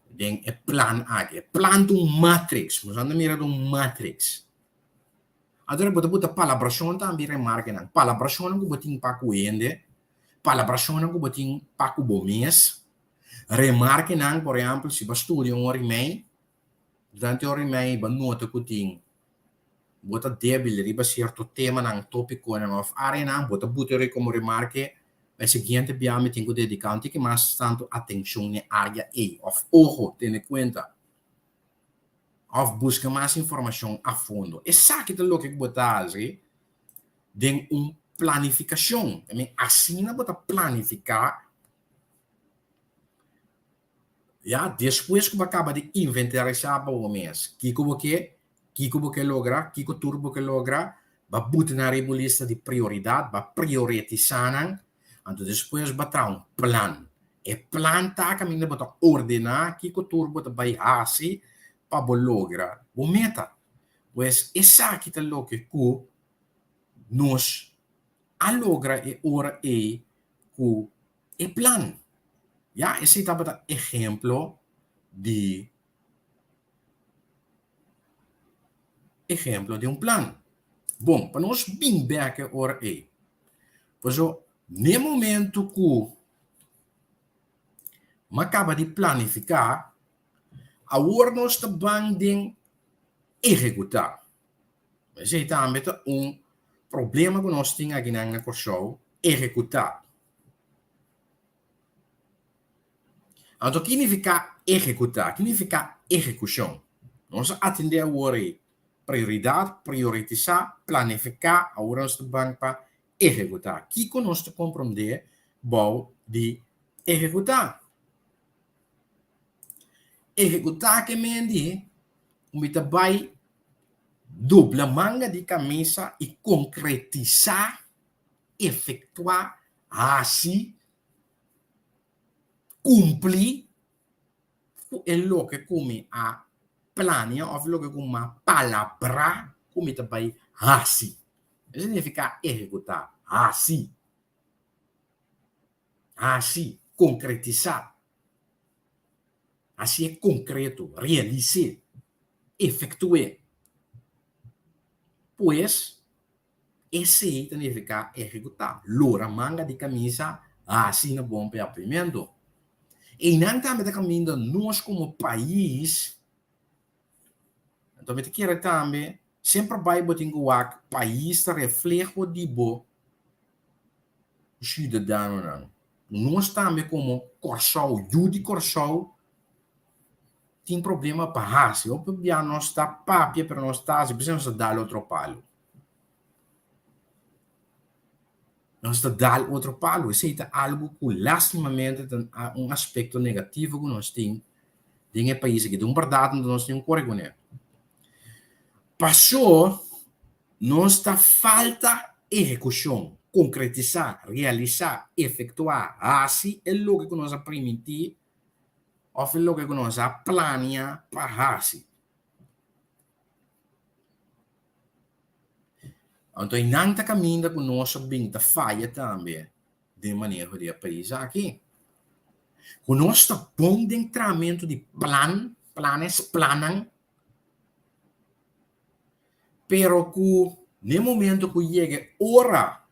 den e plan aki. E plan ta un matrix. Nos anda mira ta un matrix. Anto bo ta buta palabrashon tambe i remarkenan. Palabrashonnan ku bo tin pa ku hende, palabrashonnan ku bo tin pa ku bo mes, remarkenan, por ehèmpel, si bo a studia un ora i mei, durante e ora i mei bo a nota ku tin bo ta débil riba sierto temanan, tópikonan òf áreanan, bo ta buta e komo remarke, e siguiente bia mi tin ku dediká un tiki mas tantu atenshon n'e área ei òf oho, tene kuenta. Òf buska mas informashon a fondo. Esaki ta loke ku bo ta hasi den un planifikashon. I mean, asina bo ta planifiká ya despues ku bo a kaba di inventarisá pa bo mes kiko bo ke, kiko bo ke logra, kiko tur bo ke logra, bo a buta nan riba un lista di prioridat, bo a prioretisá nan, anto despues bo a traha un plan. E plan ta kaminda bo ta ordená kiko tur bo ta bai hasi pa bo logra bo meta. Pues esaki ta loke ku nos a logra e ora ei ku e plan. Ya, esei tabata ehemplo di ehemplo di un plan. Bon, pa nos bin bek e ora ei, paso n'e momento ku m'a kaba di planifiká, awor nos ta ban den ehekutá. Esei tambe ta un problema ku nos tin akinan na Kòrsou, ehekutá. Anto ki nifiká ehekutá? Ki nifiká ehekushon? Nos a atendé awor ei prioridat, prioritisá, planifiká, awor nos ta ban pa ehekutá. Kiko nos ta komprondé bou di ehekutá? Ehekutá ke men di ku mi ta bai dobla manga di kamisa i konkretisá, efektuá, hasi, kumpli ku e loke ku mi a plania òf loke ku mi a palabrá ku mi ta bai hasi. Esei signifiká ehekutá, hasi, hasi, konkretisá, hasié konkreto, realis'é, efektu'é. Pues, Esei ta nifiká ehekutá, lora manga di kamisa, hasi na bon papiamentu. Einan tambe ta kaminda nos komo pais, anto mi ta kere tambe semper bai bo tin ku wak pais ta refleho di bo siudadanonan. Nos tambe komo Kòrsou, yu di Kòrsou tin problema pa hasi. Hopi bia nos ta papia pero nos ta hasi, p'esei nos ta dal otro palu. Nos ta dal otro palu. Esei ta algu ku lastimamente ta un aspekto negativo ku nos tin den e pais aki. Den un bèrdat nos tin un kore kuné. Pasó nos ta falta ehekushon, konkretisá, realisá, efektuá, hasi e loke ku nos a primintí òf e loke ku nos a plania pa hasi. Anto einan ta kaminda ku nos a bin ta faya tambe den maneho di e pais aki. Ku nos ta bon den trahamentu di plan, planes, plannan, pero ku n'e momento ku yega e ora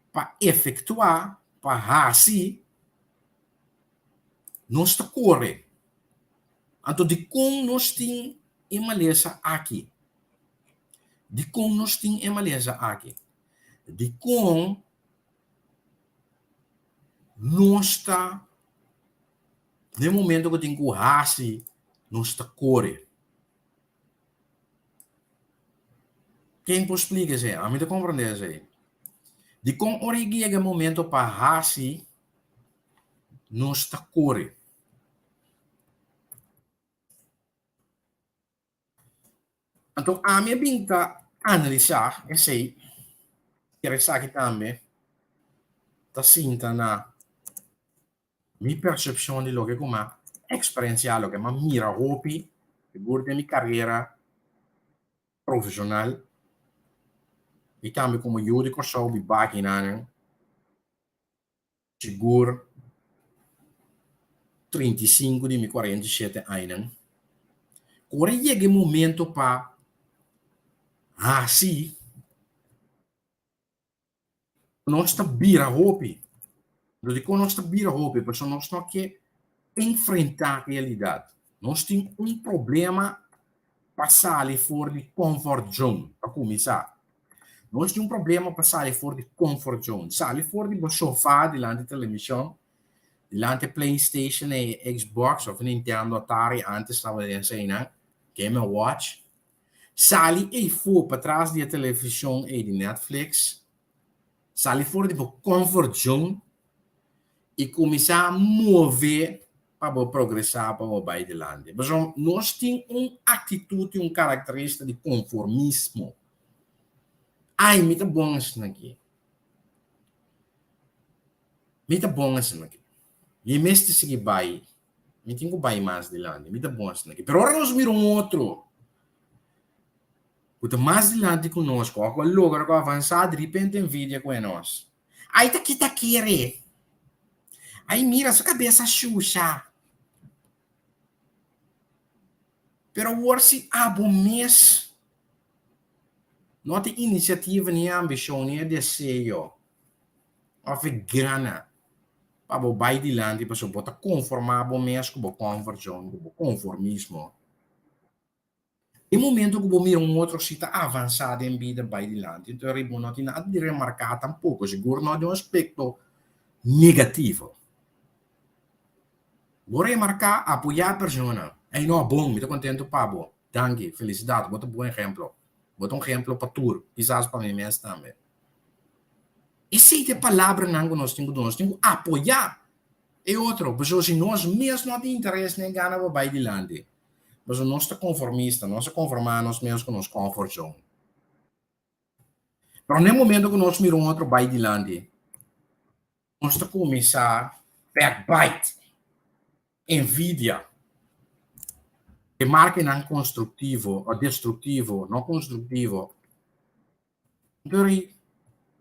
pa efektuá, pa hasi, nos ta kore. Anto dikon nos tin e malesa aki? Dikon nos tin e malesa aki? Dikon? nos ta den momento ku tin ku hasi nos ta kore? Ken por splika esei? Ami ta komprendé esei. Dikon ora i yega e momento pa hasi nos ta kore? Anto ami a bin ta analisá esei, pero esaki tambe ta sinta na mi persepshon di loke ku mi a eksperensiá, loke mi a mira hopi, sigur den mi karera profeshonal i tambe komo yu di Kòrsou biba akinan. Sigur 35 di mi 47 añanan. Ku ora yega e momento pa hasi, nos ta bira hopi. Lo dikon nos ta bira hopi? Pasobra nos no ke enfrentá realidat. Nos tin un problema pa sali for di comfort zone, pa kuminsá. Nos tin un problema pa sali for di comfort zone. Sali for di bo sofa dilanti televishon, dilanti PlayStation e Xbox of Nintendo Atari antes tabata den eseinan, Game and Watch. Sali eifo patras di e televishon ei di Netflix. Sali for di bo comfort zone i kuminsá move pa bo progresá, pa bo bai dilanti. Pasobra nos tin un aktitut i un karakterista di konformismo. Ai, mi ta bon asina aki. Mi ta bon asina aki. Mi mester sigui bai. Mi tin ku bai mas dilanti. Mi ta bon asina aki. Pero ora nos mira un otro ku ta mas dilanti ku nos, ku a logra, ku a avansá, diripente envidia ku e nos. Ai ta kita kere. Ai mira su kabesa shusha. Pero awor si abo mes no tin inisiativa ni ambishon ni e deseo òf e gana pa bo bai dilanti pasobra bo ta konformá bo mes ku bo comfort zone, ku bo konformismo. E momento ku bo mira un otro si ta avansá den bida bai dilanti, enton ri bo no tin nada di remarká tampoko, sigur no den un aspekto negativo. Bo remarká, apoyá e persona, Ey no, bon, mi ta kontentu pa bo, danki, felisidat, bo ta bon ehemplo, bo ta un ehemplo pa tur, kisas pa mi mes tambe. Esei ta e palabranan ku nos tin ku duna, nos tin ku apoyá e otro, pasobra si nos mes no tin interes ni gana pa bai dilanti, Pasobra nos ta konformista, nos a konformá nos mes ku nos comfort zone. Pero na e momento ku nos mira un otro bai dilanti, nos ta kuminsá backbite, envidia, remarkenan konstruktivo o destruktivo, no konstruktivo. Pero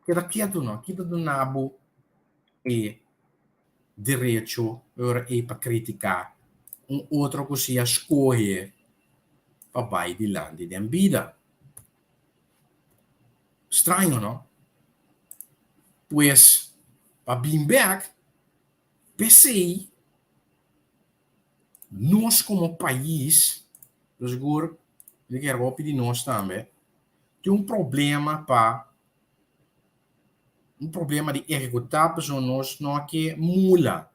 keda ketu no, kita duna bo e derecho ora ei pa kritiká un otro ku si a skohe pa bai dilanti den bida. Straño no? Pues pa bin bèk, p'esei nos komo pais, sigur mi ta kere hopi di nos tambe, tin un problema pa un problema di ehekutá pasobra nos no ke mula,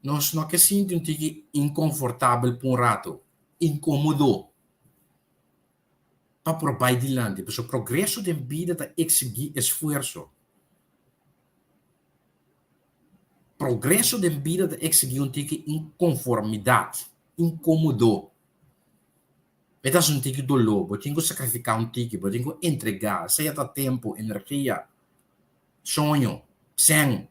nos no ke sinti un tiki inkonfortabel pa un rato, inkomodo pa por bai dilanti pasobra progreso den bida ta eksigí esfuerso. Progreso den bida ta eksigí un tiki inkonformidat, inkomodo. E ta hasi un tiki doló, bo tin ku sakrifiká un tiki, bo tin ku entregá, sea ta tempu, energia, soño, sèn,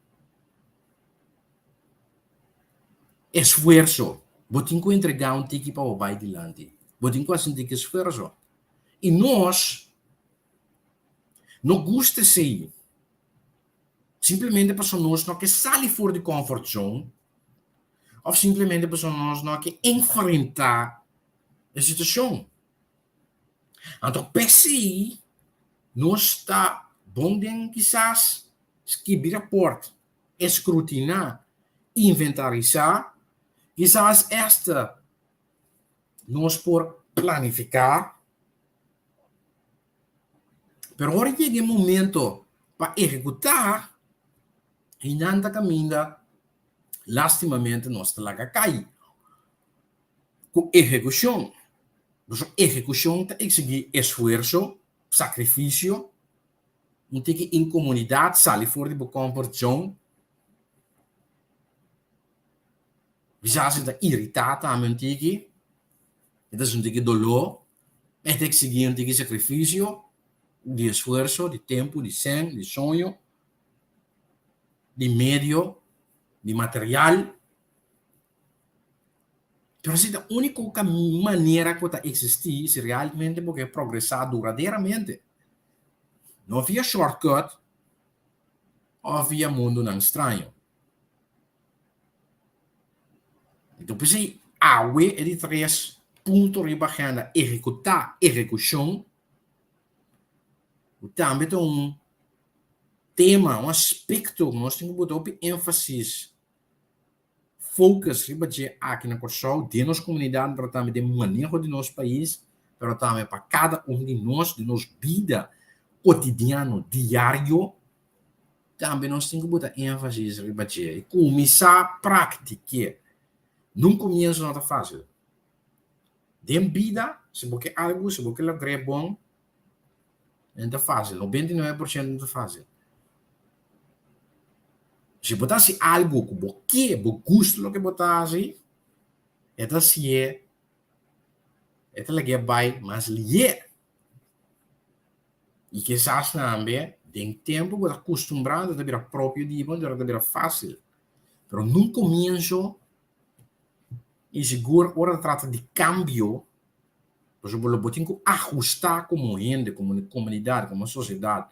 esfuerso. Bo tin ku entregá un tiki pa bo bai dilanti. Bo tin ku hasi un tiki esfuerso. I nos no gusta esei. Simplemente pasobra nos no ke sali for di comfort zone òf simplemente pasobra nos no ke enfrentá e situashon. Anto p'esei nos ta bon den kisas skibi rapòrt, eskrutiná, inventarisá, kisas esta nos por planifiká. Pero ora yega e momento pa ehekutá, Einan ta kaminda lastimamente nos ta laga kai ku ehekushon. Pasobra ehekushon ta eksigí esfuerso, sakrifisio, un tiki inkomunidat, sali for di bo comfort zone. Kisas e ta iritá tambe un tiki, e ta hasi un tiki doló, e ta eksigí un tiki sakrifisio, di esfuerso, di tempu, di sèn, di soño, di medio, di material. Pero si ta úniko manera ku ta eksistí si realmente bo ke progresá duraderamente. No via shortcut òf via mundunan straño. Enton p'esei awe e di tres punto riba agenda ehekutá ehekushon ku tambe ta un tema, un aspekto ku nos tin ku buta hopi énfasis, focus riba dje aki na Kòrsou, den nos komunidat pero tambe den maneho di nos pais, pero tambe pa kada un di nos, den nos bida kotidiano, diario. Tambe nos tin ku buta énfasis riba dje i kuminsá praktik'é. Nun komienso no ta fásil. Den bida, si bo ke algu, si bo ke logr'é bon, no ta fásil. 99% no ta fásil. Si bo ta hasi algu ku bo ke, bo gusta loke bo ta hasi, e ta hasié, e ta lag'é bai mas lié. I kisas tambe den tempu bo ta kustumbrá ta bira propio di bo, ta bira fásil. Pero nun komienso i sigur ora ta trata di kambio, pasobra lo bo tin ku ahustá komo hende, komo komunidat, komo sosiedat,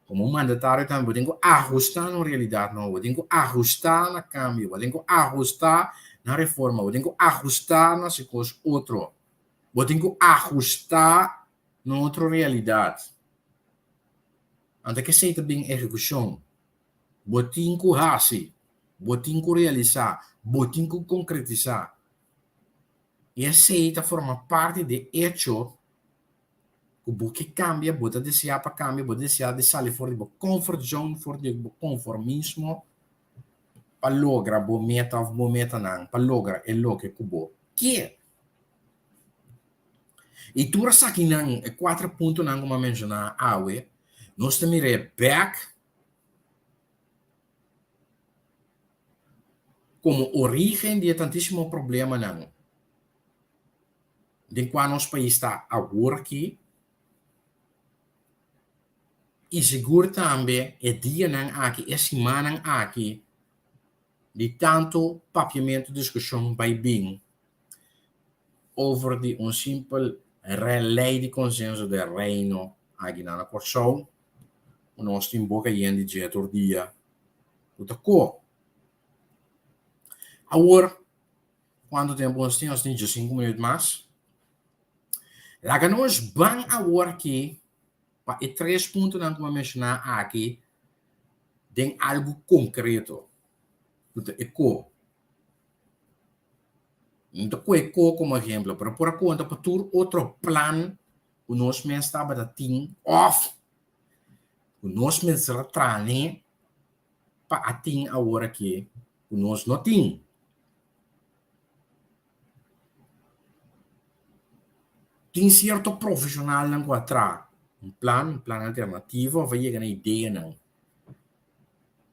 komo mandatario tambe bo tin ku ahustá na un realidat nobo, bo tin ku ahustá na kambio, bo tin ku ahustá na reforma, bo tin ku ahustá na si kos otro. Bo tin ku ahustá na otro realidat. Anto kesei ta bin ehekushon. Bo tin ku hasi, bo tin ku realisá, bo tin ku konkretisá. I esei ta forma parti di e echo ku bo ke kambia, bo ta deseá pa kambia, bo ta deseá di sali for di bo comfort zone, for di bo konformismo pa logra bo meta òf bo metanan, pa logra e loke ku bo ke. I tur esakinan, e kuater puntonan ku mi a menshoná awe, nos ta mir'é bèk komo orígen di e tantísimo problemanan den kua nos pais ta awor aki i sigur tambe e dianan aki, e simannan aki di tantu papiamentu, diskushon bai bin over di un simpel lei di konsenso den Reino aki na Kòrsou ku nos tin boka yen di dje tur dia ku ta ko. Awor kuantu tempu nos tin? Nos tin diesinku minüt mas. Laga nos ban awor aki pa e tres puntonan ku mi a menshoná aki den algu konkreto ku ta e ko. No ta kohe ko komo ehemplo, pero por a konta pa tur otro plan ku nos mes tabata tin òf ku nos mester a traha pa a tin awor aki ku nos no tin. Tin sierto profeshonalnan ku a traha un plan, un plan alternativo òf a yega na ideanan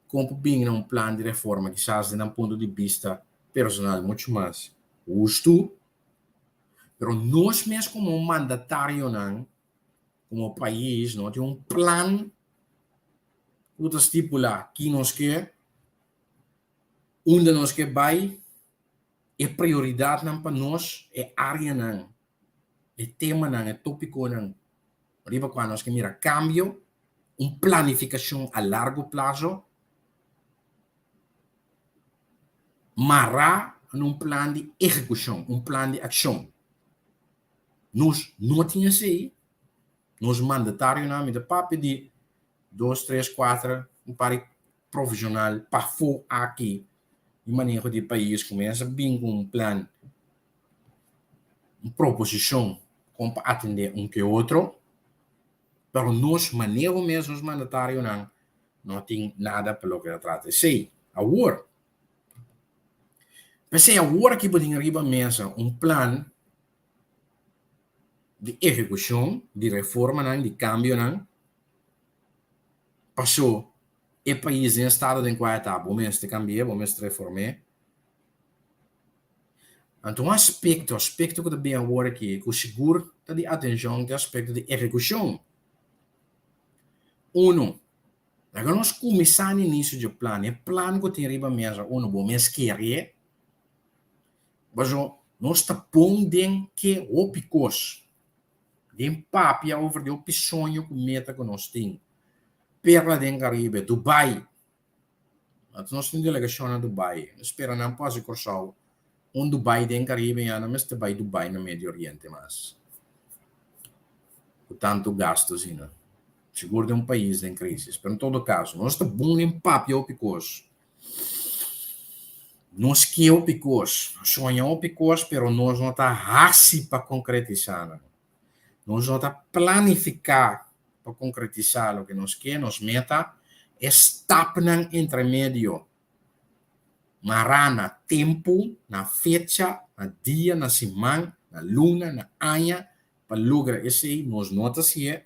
kon por bini na un plan di reforma kisas den nan punto di bista personal muchu mas hustu, pero nos mes komo mandatarionan, komo pais no tin un plan ku ta stipulá ki nos ke, unda nos ke bai, e prioridatnan pa nos, e áreanan, e temanan, e tópikonan riba kua nos ke mira kambio, un planifikashon a largo plaso mará na un plan di ehekushon, un plan di akshon. Nos no tin esei, nos mandatarionan, mi ta papia di dos, tres, kuater, un par di profeshonal pafó aki di maneho di e pais kuminsá bin ku un plan, un proposishon kon pa atendé un ke otro, pero nos maneho mes, nos mandatarionan. No tin nada pa loke ta trata esei. Awor, p'esei awor aki bo tin riba mesa un plan di ehekushon di reformanan, di kambionan, pasó e pais den e estado den kua e ta, bo mester kambi'é, bo mester reform'é. Anto un aspekto, aspekto ku ta bin awor aki ku sigur ta di atenshon ta e aspekto di ehekushon. Uno, laga nos kuminsá na inisio dje plan, e plan ku tin riba mesa, uno, bo mes kere, pasobra nos ta pon den ke hopi kos, den papia over di hopi soño ku meta ku nos tin. Perla den Karibe, Dubai, Anto nos tin delegashon na Dubai. Mi spera nan por hasi Kòrsou un Dubai den Karibe ya no mester bai Dubai na Medio Oriente mas ku tantu gastu asina. Sigur den un pais den krisis. Pero en todo kaso nos ta bon den papia hopi kos. Nos ke hopi kos, nos soña hopi kos pero nos no ta hasi pa konkretisá nan. Nos no ta planifiká pa konkretisá loke nos ke, nos meta, e stapnan entremedio mará na tempu, na fecha, na dia, na siman, na luna, na aña, pa logra esei, nos no ta hasié.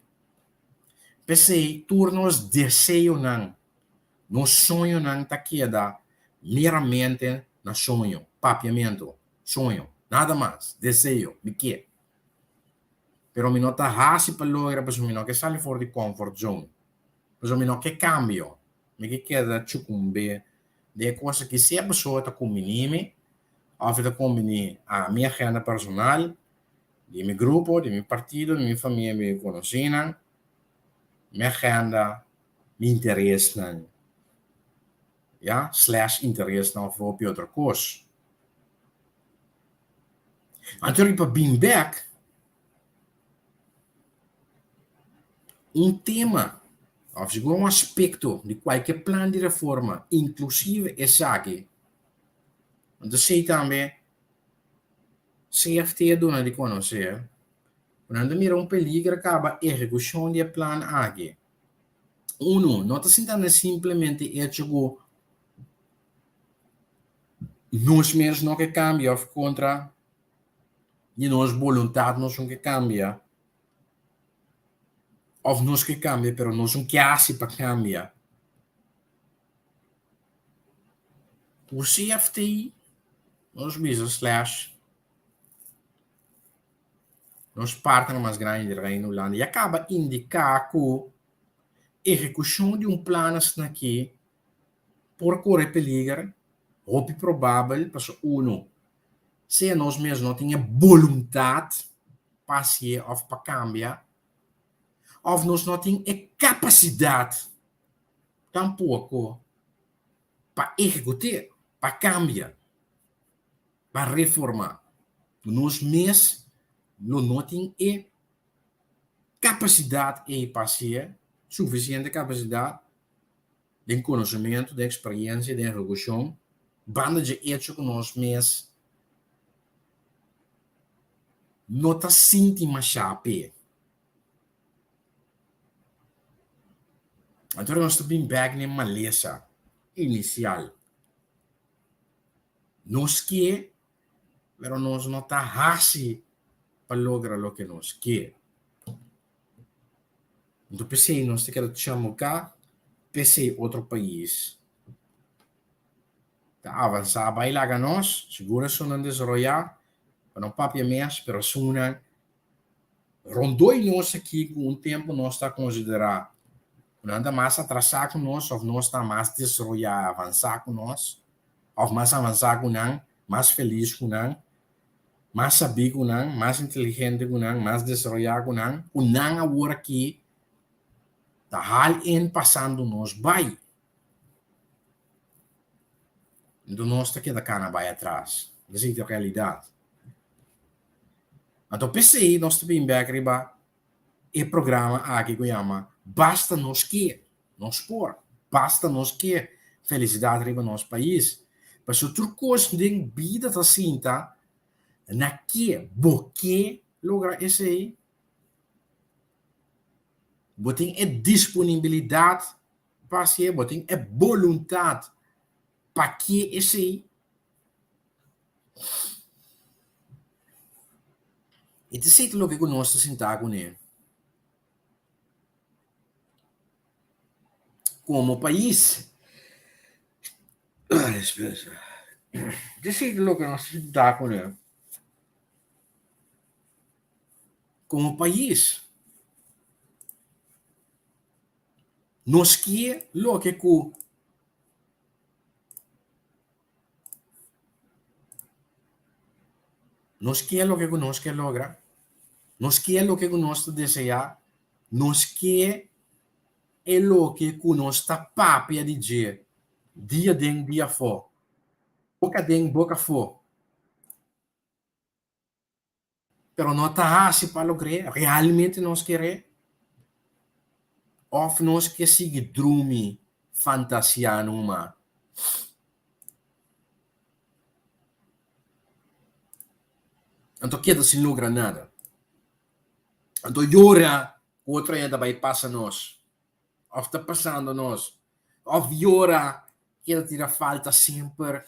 P'esei tur nos deseonan, nos soñonan ta keda meramente na soño, papiamentu, soño, nada mas, deseo, mi ke. Pero mi no ta hasi pa logra pasobra mi no ke sali for di comfort zone. Pasobra mi no ke cambio. Mi ke keda chucumbe den e cosa ki sea pasobra ta cumbini mi of e ta cumbini a mi agenda personal, di mi grupo, di mi partido, di mi famia, mi conocinan, mi agenda, mi interesnan, ya, slash interesnan of hopi otro cos. Anto riba bin bek, un tema of sigur un aspekto di kualke plan di reforma, inklusive esaki, anto esei tambe CFT a duna di konosé ku nan ta mira un peliger kaba ehekushon di e plan aki. Uno, no ta sinta na simplemente echo ku Nos mes no ke kambia òf kontra di nos boluntat nos no ke kambia òf nos ke kambia pero nos no ke hasi pa kambia. Ku CFT nos bisa slash nos partner mas grandi di Reino Hulanda ya kaba indiká ku ehekushon di un plan asin'aki por kore peliger, hopi probabel, pasobra uno, sea nos mes no tin e boluntat pa hasié òf pa kambia, òf nos no tin e kapasidat tampoko pa ehekut'é, pa kambia, pa reformá. Nos mes lo no tin e kapasidat ei pa hasié, sufisiente kapasidat, den konosementu, den eksperiencia, den ehekushon, banda dje echo ku nos mes no ta sinti mashá p'e. Anto nos ta bin bèk na e malesa inisial. Nos ke, pero nos no ta hasi pa logra loke nos ke. Anto p'esei nos ta keda chamuká, p'esei otro pais ta avansá bai laga nos, sigur esunnan desaroyá, pa no papia mes, pero esunnan rondó di nos aki ku un tempu nos ta konsiderá ku nan ta mas atrasá ku nos òf nos ta mas desaroyá, avansá ku nos, òf mas avansá ku nan, mas felis ku nan. Mas sabí ku nan, mas inteligente ku nan, mas desaroyá ku nan, ku nan awor aki ta hal in pasando nos bai. Enton nos ta keda kana bai atras. Esei ta realidat. Anto p'esei nos ta bin bek riba e programa aki ku yama Basta Nos Ke. Nos por. Basta nos ke felisidat riba nos pais. Pasobra tur kos den bida ta sinta na ke bo ke logra esei. Bo tin e disponibilidat. pa hasié, bo tin e boluntat pa ke esei. I ta esei ta loke ku nos ta sintá kuné komo pais. Ta esei ta loke nos ta sintá kuné komo pais. Nos ke loke ku Nos ke loke ku nos ke logra. Nos ke loke ku nos ta deseá. Nos ke e loke ku nos ta papia di dje dia den dia afó, boka den boka afó. Pero no ta hasi pa logr'é, realmente nos ker'é? Òf nos ke sigui drumi fantasiá numa? Anto keda sin logra nada. Anto yora ku otro hende ta bai pasa nos, òf ta pasando nos, òf yora keda tira falta semper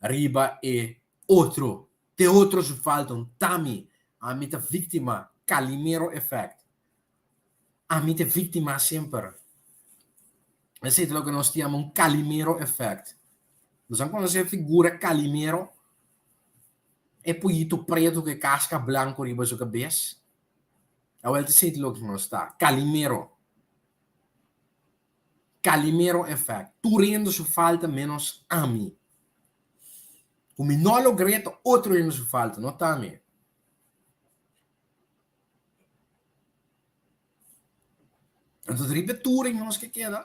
riba e otro. Te otro su falta un tami ami ta victima Calimero effect ami ta victima semper esey ta loke nos ta yama un Calimero effect nos a conoce e figura Calimero e poyito preto cu e casca blanco riba su cabes awel ta esey ta loke nos ta Calimero Calimero effect tur hende su falta menos ami. Ku mi no logr'é ta otro hende su falta, no ta mi. Anto riba e tur ei nos ke keda.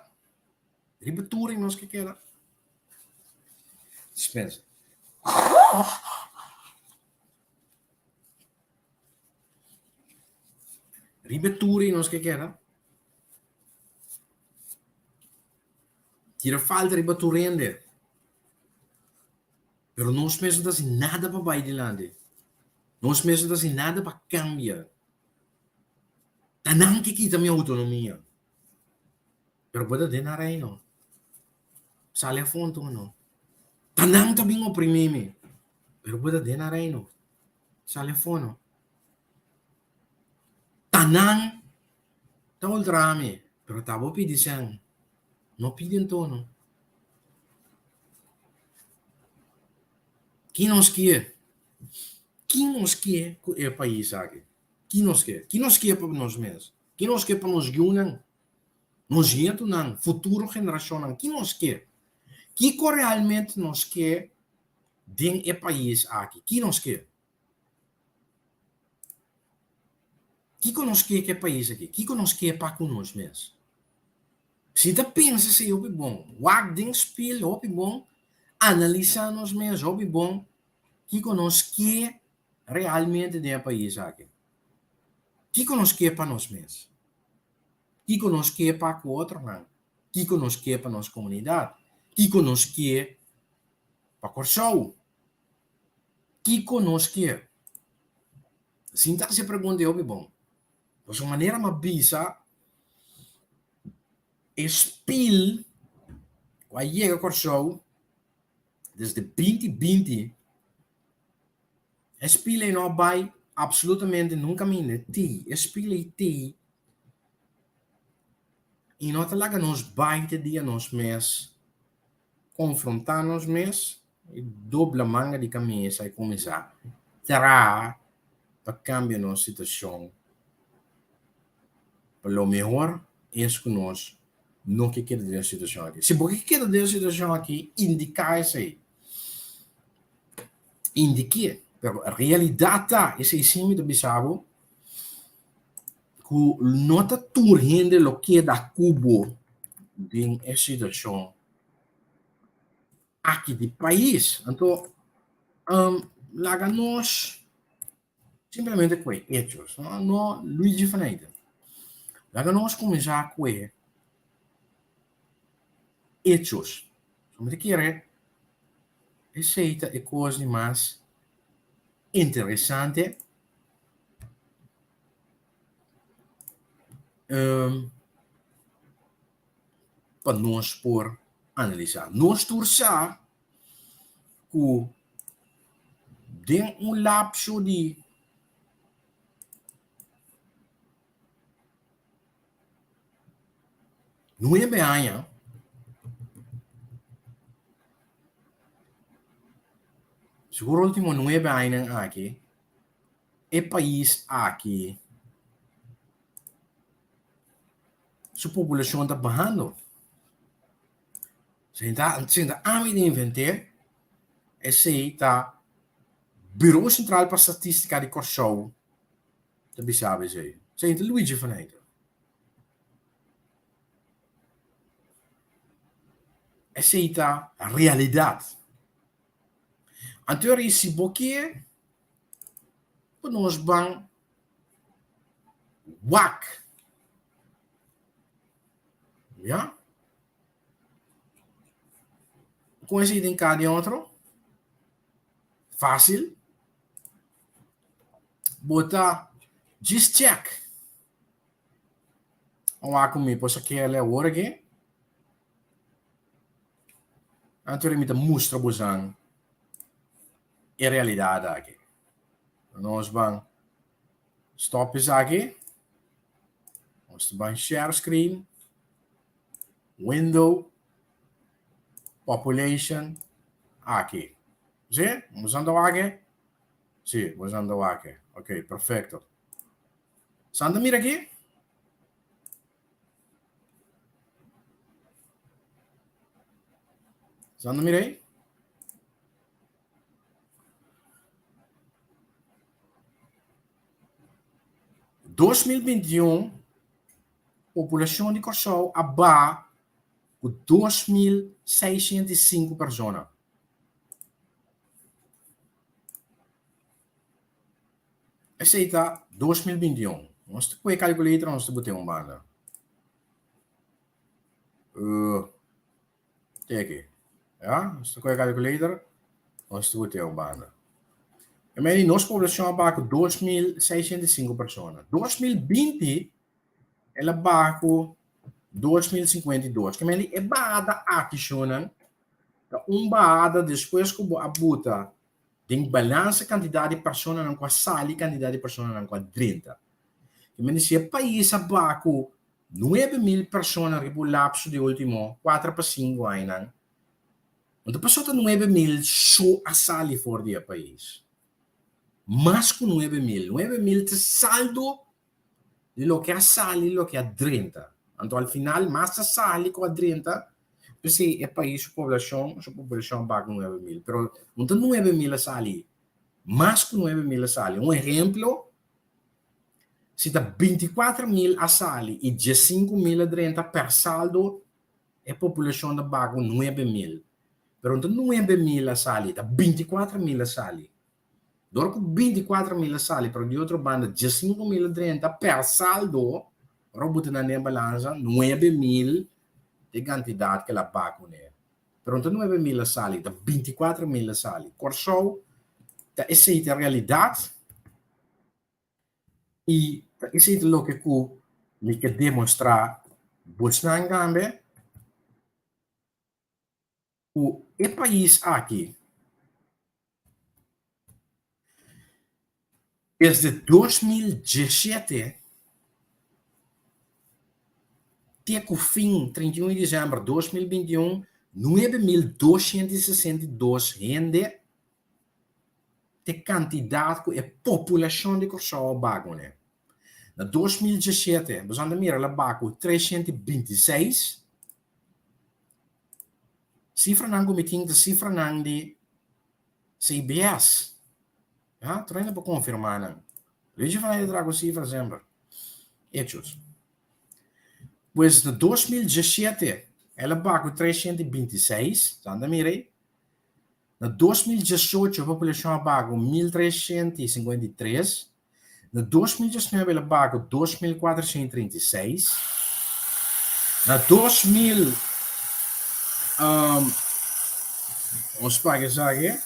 Riba e tur ei nos ke keda. Dispensa. Riba e tur ei nos ke keda. Tira falta riba tur hende. Pero nos mes no ta hasi nada pa bai dilanti. Nos mes no ta hasi nada pa kambia. Ta nan ke kita mi outonomia. Pero bo ta den nan reino. Sali afó anto no. Ta nan ta bin oprimí mi. Pero bo ta den nan reino. Sali afó no. Ta nan ta ultra mi. Pero ta bo pidi sèn. No pidi anto no. Ki nos kie? Ki nos kie ku e pais aki? Ki nos kie? Ki nos kie pa nos mes? Ki nos kie pa nos yunan, nos nietunan, futuro generashonnan? Ki nos kie? Kiko realmente nos kie den e pais aki? Ki nos kie? Kiko nos ke ku e pais aki? Kiko nos ke pa ku nos mes? Si ta pensa esei hopi bon, wak den spil hopi bon, analisá nos mes hopi bon kiko nos ke realmente den e pais aki. Kiko nos ke pa nos mes? Kiko nos ke pa ku otronan? Kiko nos ke pa nos komunidat? Kiko nos ke pa Kòrsou? Kiko nos ke? Sinta hasi e pregunta ei hopi bon. Pasobra manera mi a bisa e spil ku a yega Kòrsou desde binti binti, e spil ei no a bai apsolutamente nunka minda. E tei, e spil ei tei i no ta laga nos bai te dia nos mes konfrontá nos mes i dobla manga di kamisa i kuminsá traha pa kambia nos situashon pa lo mehor es ku nos no ke keda den e situashon aki. Si bo ke keda den e situashon aki, indiká esei. Indik'é. Pero realidat ta, esei sí mi ta bisa bo, ku no ta tur hende lo keda ku bo den e situashon aki di pais. Anto, laga nos simplemente ku e hechos, no, no Luigi van Eijden. Laga nos kuminsá ku e hechos. So mi ta kere esei ta e kos di mas interesante. pa nos por analisá. Nos tur sa ku den un lapso di nuebe aña sigur ultimo nuebe añanan aki e pais aki su poblacion ta bahando. Sinta sinta ami di invent'é, esei ta Bureau Central pa Statistica di Kòrsou ta bisa bo esei. Esei ta Luigi van Heijden. Esei ta realidat. Anto si bo ke pa nos ban wak. Ya? Kon esei den ka den otro? Fácil. Bo ta djis check. Bo wak ku mi por sak'el awor aki. Anto mi ta mustra bosan e realidat aki. Nos ban stop esaki. Nos ta ban share screen. Window. Population. Aki. Si? Bosan ta wak e? Si, bosan ta wak e. Ok, perfecto. San ta mira aki? San ta mira ei? 2021 populashon di Kòrsou a baha ku 2605 persona. Esei ta 2021. Nos ta pue calculator nos ta bot'é un banda. Uh, te aki. Ya, nos ta kohe calculator, nos ta bot'é un banda. E mei di nos poblacion a baha ku 2605 persona. 2020 el a baha ku 2052. Ke mei di e bahada aki shownan ta un bahada despues ku bo a buta Den balansa kantidat di personanan ku a sali i kantidat di personanan ku a drenta. Ke mende si e pais a baha ku 9000 persona riba un lapso di ultimo kuater pa sinku añanan, no ta pasobra ta 9000 so a sali for di e pais. Mas ku 9000. 9000 ta saldo di loke a sali i loke a drenta. Anto al final mas a sali ku a drenta, p'esei e pais su poblashon, su poblashon a baha ku 9000. Pero no ta 9000 a sali, mas ku 9000 a sali. Un ehemplo, si ta 24000 a sali i 15000 a drenta per saldo, e populashon ta baha ku 9000. Pero no ta 9000 a sali, ta 24000 a sali. Dor ku 24 mil a sali, pero di otro banda 15 mil a drenta per saldo, ora bo ta nan den balansa, 9 mil ta e kantidat ku el a bak kuné. Pero no ta 9 mil a sali, ta 24 mil a sali. Kòrsou ta esei ta realidat i ta esei ta loke ku mi ke demostrá bosnan tambe. Ku e pais aki desde 2017 te ku fin 31 di desèmber 2021 9262 hende ta e kantidat ku e populashon di Kòrsou a baha kuné. Na 2017 boso a mira el a baha ku 326. Sifranan ku mi tin ta sifranan di CBS. Ya, tur hende por konfirmá nan. Luigi van Eyck ta traha ku sifra semper. Hechos. Pues na 2017 el a baha ku 326, sa anda mira ei. Na 2018 e populashon a baha ku 1353. Na 2019 el a baha ku 2436. Na 2000 um, ons paga esaki.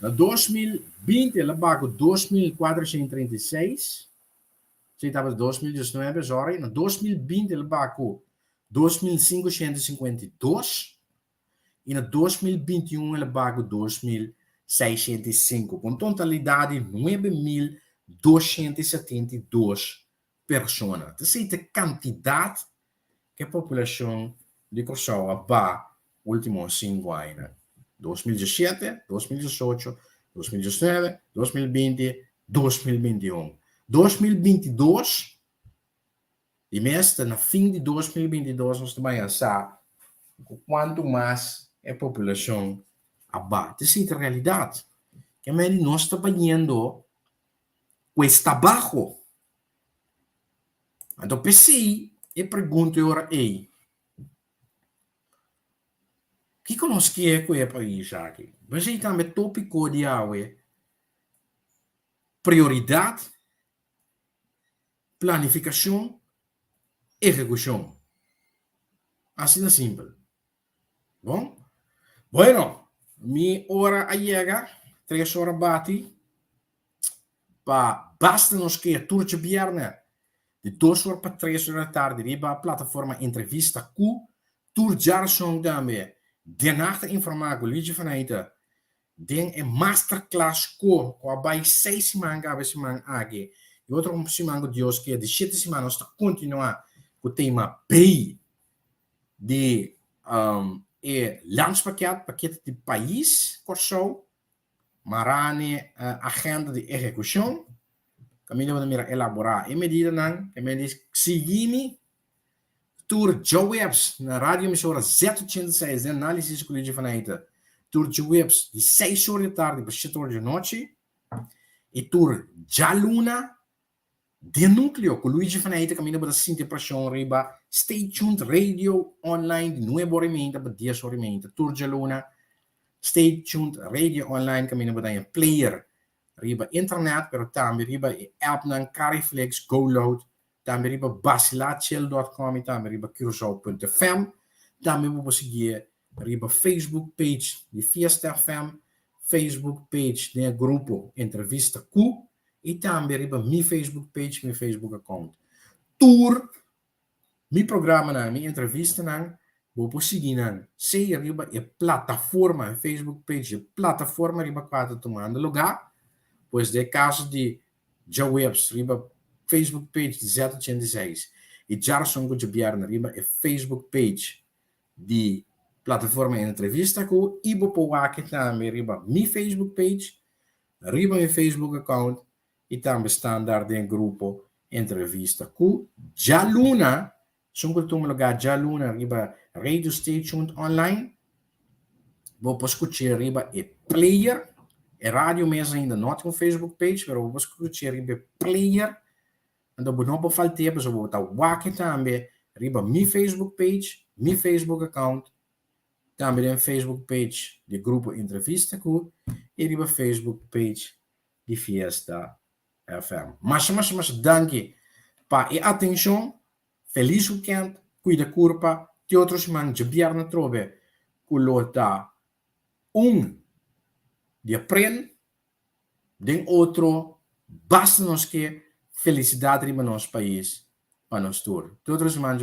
Na 2020 el a baha ku 2436. Esei tabata 2019, sorry. Na 2020 el a baha ku 2552 i na 2021 el a baha ku 2605, ku un totalidat di 9272 persona. Ta esei ta e kantidat ku e populashon di Kòrsou a baha último sinku añanan, 2017, 2018, 2019, 2020, 2021. 2022, di mes ta na fin di 2022 nos ta baña sa ku kuantu mas e populashon a baha. Ta esei ta realidat. Ke mei di nos ta bayendo cuesta abajo. Anto p'esei e pregunta e ora ei, Kiko nos kier ku e pais aki? P'esei tambe topiko di awe, prioridat, planifikashon, ehekushon. Asina simpel. Bon? Bueno, mi ora a yega, tres ora bati, pa basta nos kea tur djabièrnè di 2 or pa 3 or di tardi riba plataforma Entrevista ku tur djarason tambe Den Haag ta informá ku Luigi van Heijten den e masterclass ku ku a bai seis siman kaba e siman aki i otro siman ku Dios kier di shete siman nos ta kontinuá ku tema B di e landspakket, pakete di pais Kòrsou. Marane agenda di ehekushon, kaminda bo ta mira elaborá e medidanan, e medi sigui mi tur djaweps na radio emisora Z86 den Análisis ku Luigi van Eijten, tur djaweps di 6 or di tardi pa 7 or di anochi i tur djaluna Den Núcleo ku Luigi van Eijten kaminda bo ta sinti e preshon riba Stay Tuned Radio Online di nuebe ora i meinta pa dies ora i meinta tur djaluna. Stay Tuned Radio Online kaminda bo ta haña player riba internet pero tambe riba e appnan Cariflix, GoLoud, tambe riba basilachill.com i tambe riba Curaçao.fm. Tambe bo por siguié riba Facebook page di Fiesta FM, Facebook page den e grupo Entrevista Ku i tambe riba mi Facebook page, mi Facebook account. Tur mi programanan, mi entrevistanan, bo por sigui nan sea riba e plataforma, e Facebook page, e plataforma riba kua ta tumando lugá. Pues den e kaso di djaweps riba Facebook page di Z86 i djarason ku djabièrnè riba e Facebook page di plataforma Entrevista Ku i bo por wak tambe riba mi Facebook page, riba mi Facebook account i tambe standaard den grupo Entrevista Ku. Djaluna, esun ku ta tuma lugá djaluna riba Radio Station Online, bo por skuch'é riba e player, e radio mes ainda no tin un Facebook page, pero bo por skuch'é riba e player. Anto bo no por falt'é pasobra bo ta wak tambe riba mi Facebook page, mi Facebook account, tambe den Facebook page di Grupo Entrevista Ku i riba Facebook page di Fiesta FM. Masha masha masha danki pa e atenshon. Felis weekend, kuida kurpa, te otro siman djabièrnè atrobe ku lo ta 1 di aprel. Den otro basta nos ke felisidat riba nos pais pa nos tur. Te otro siman.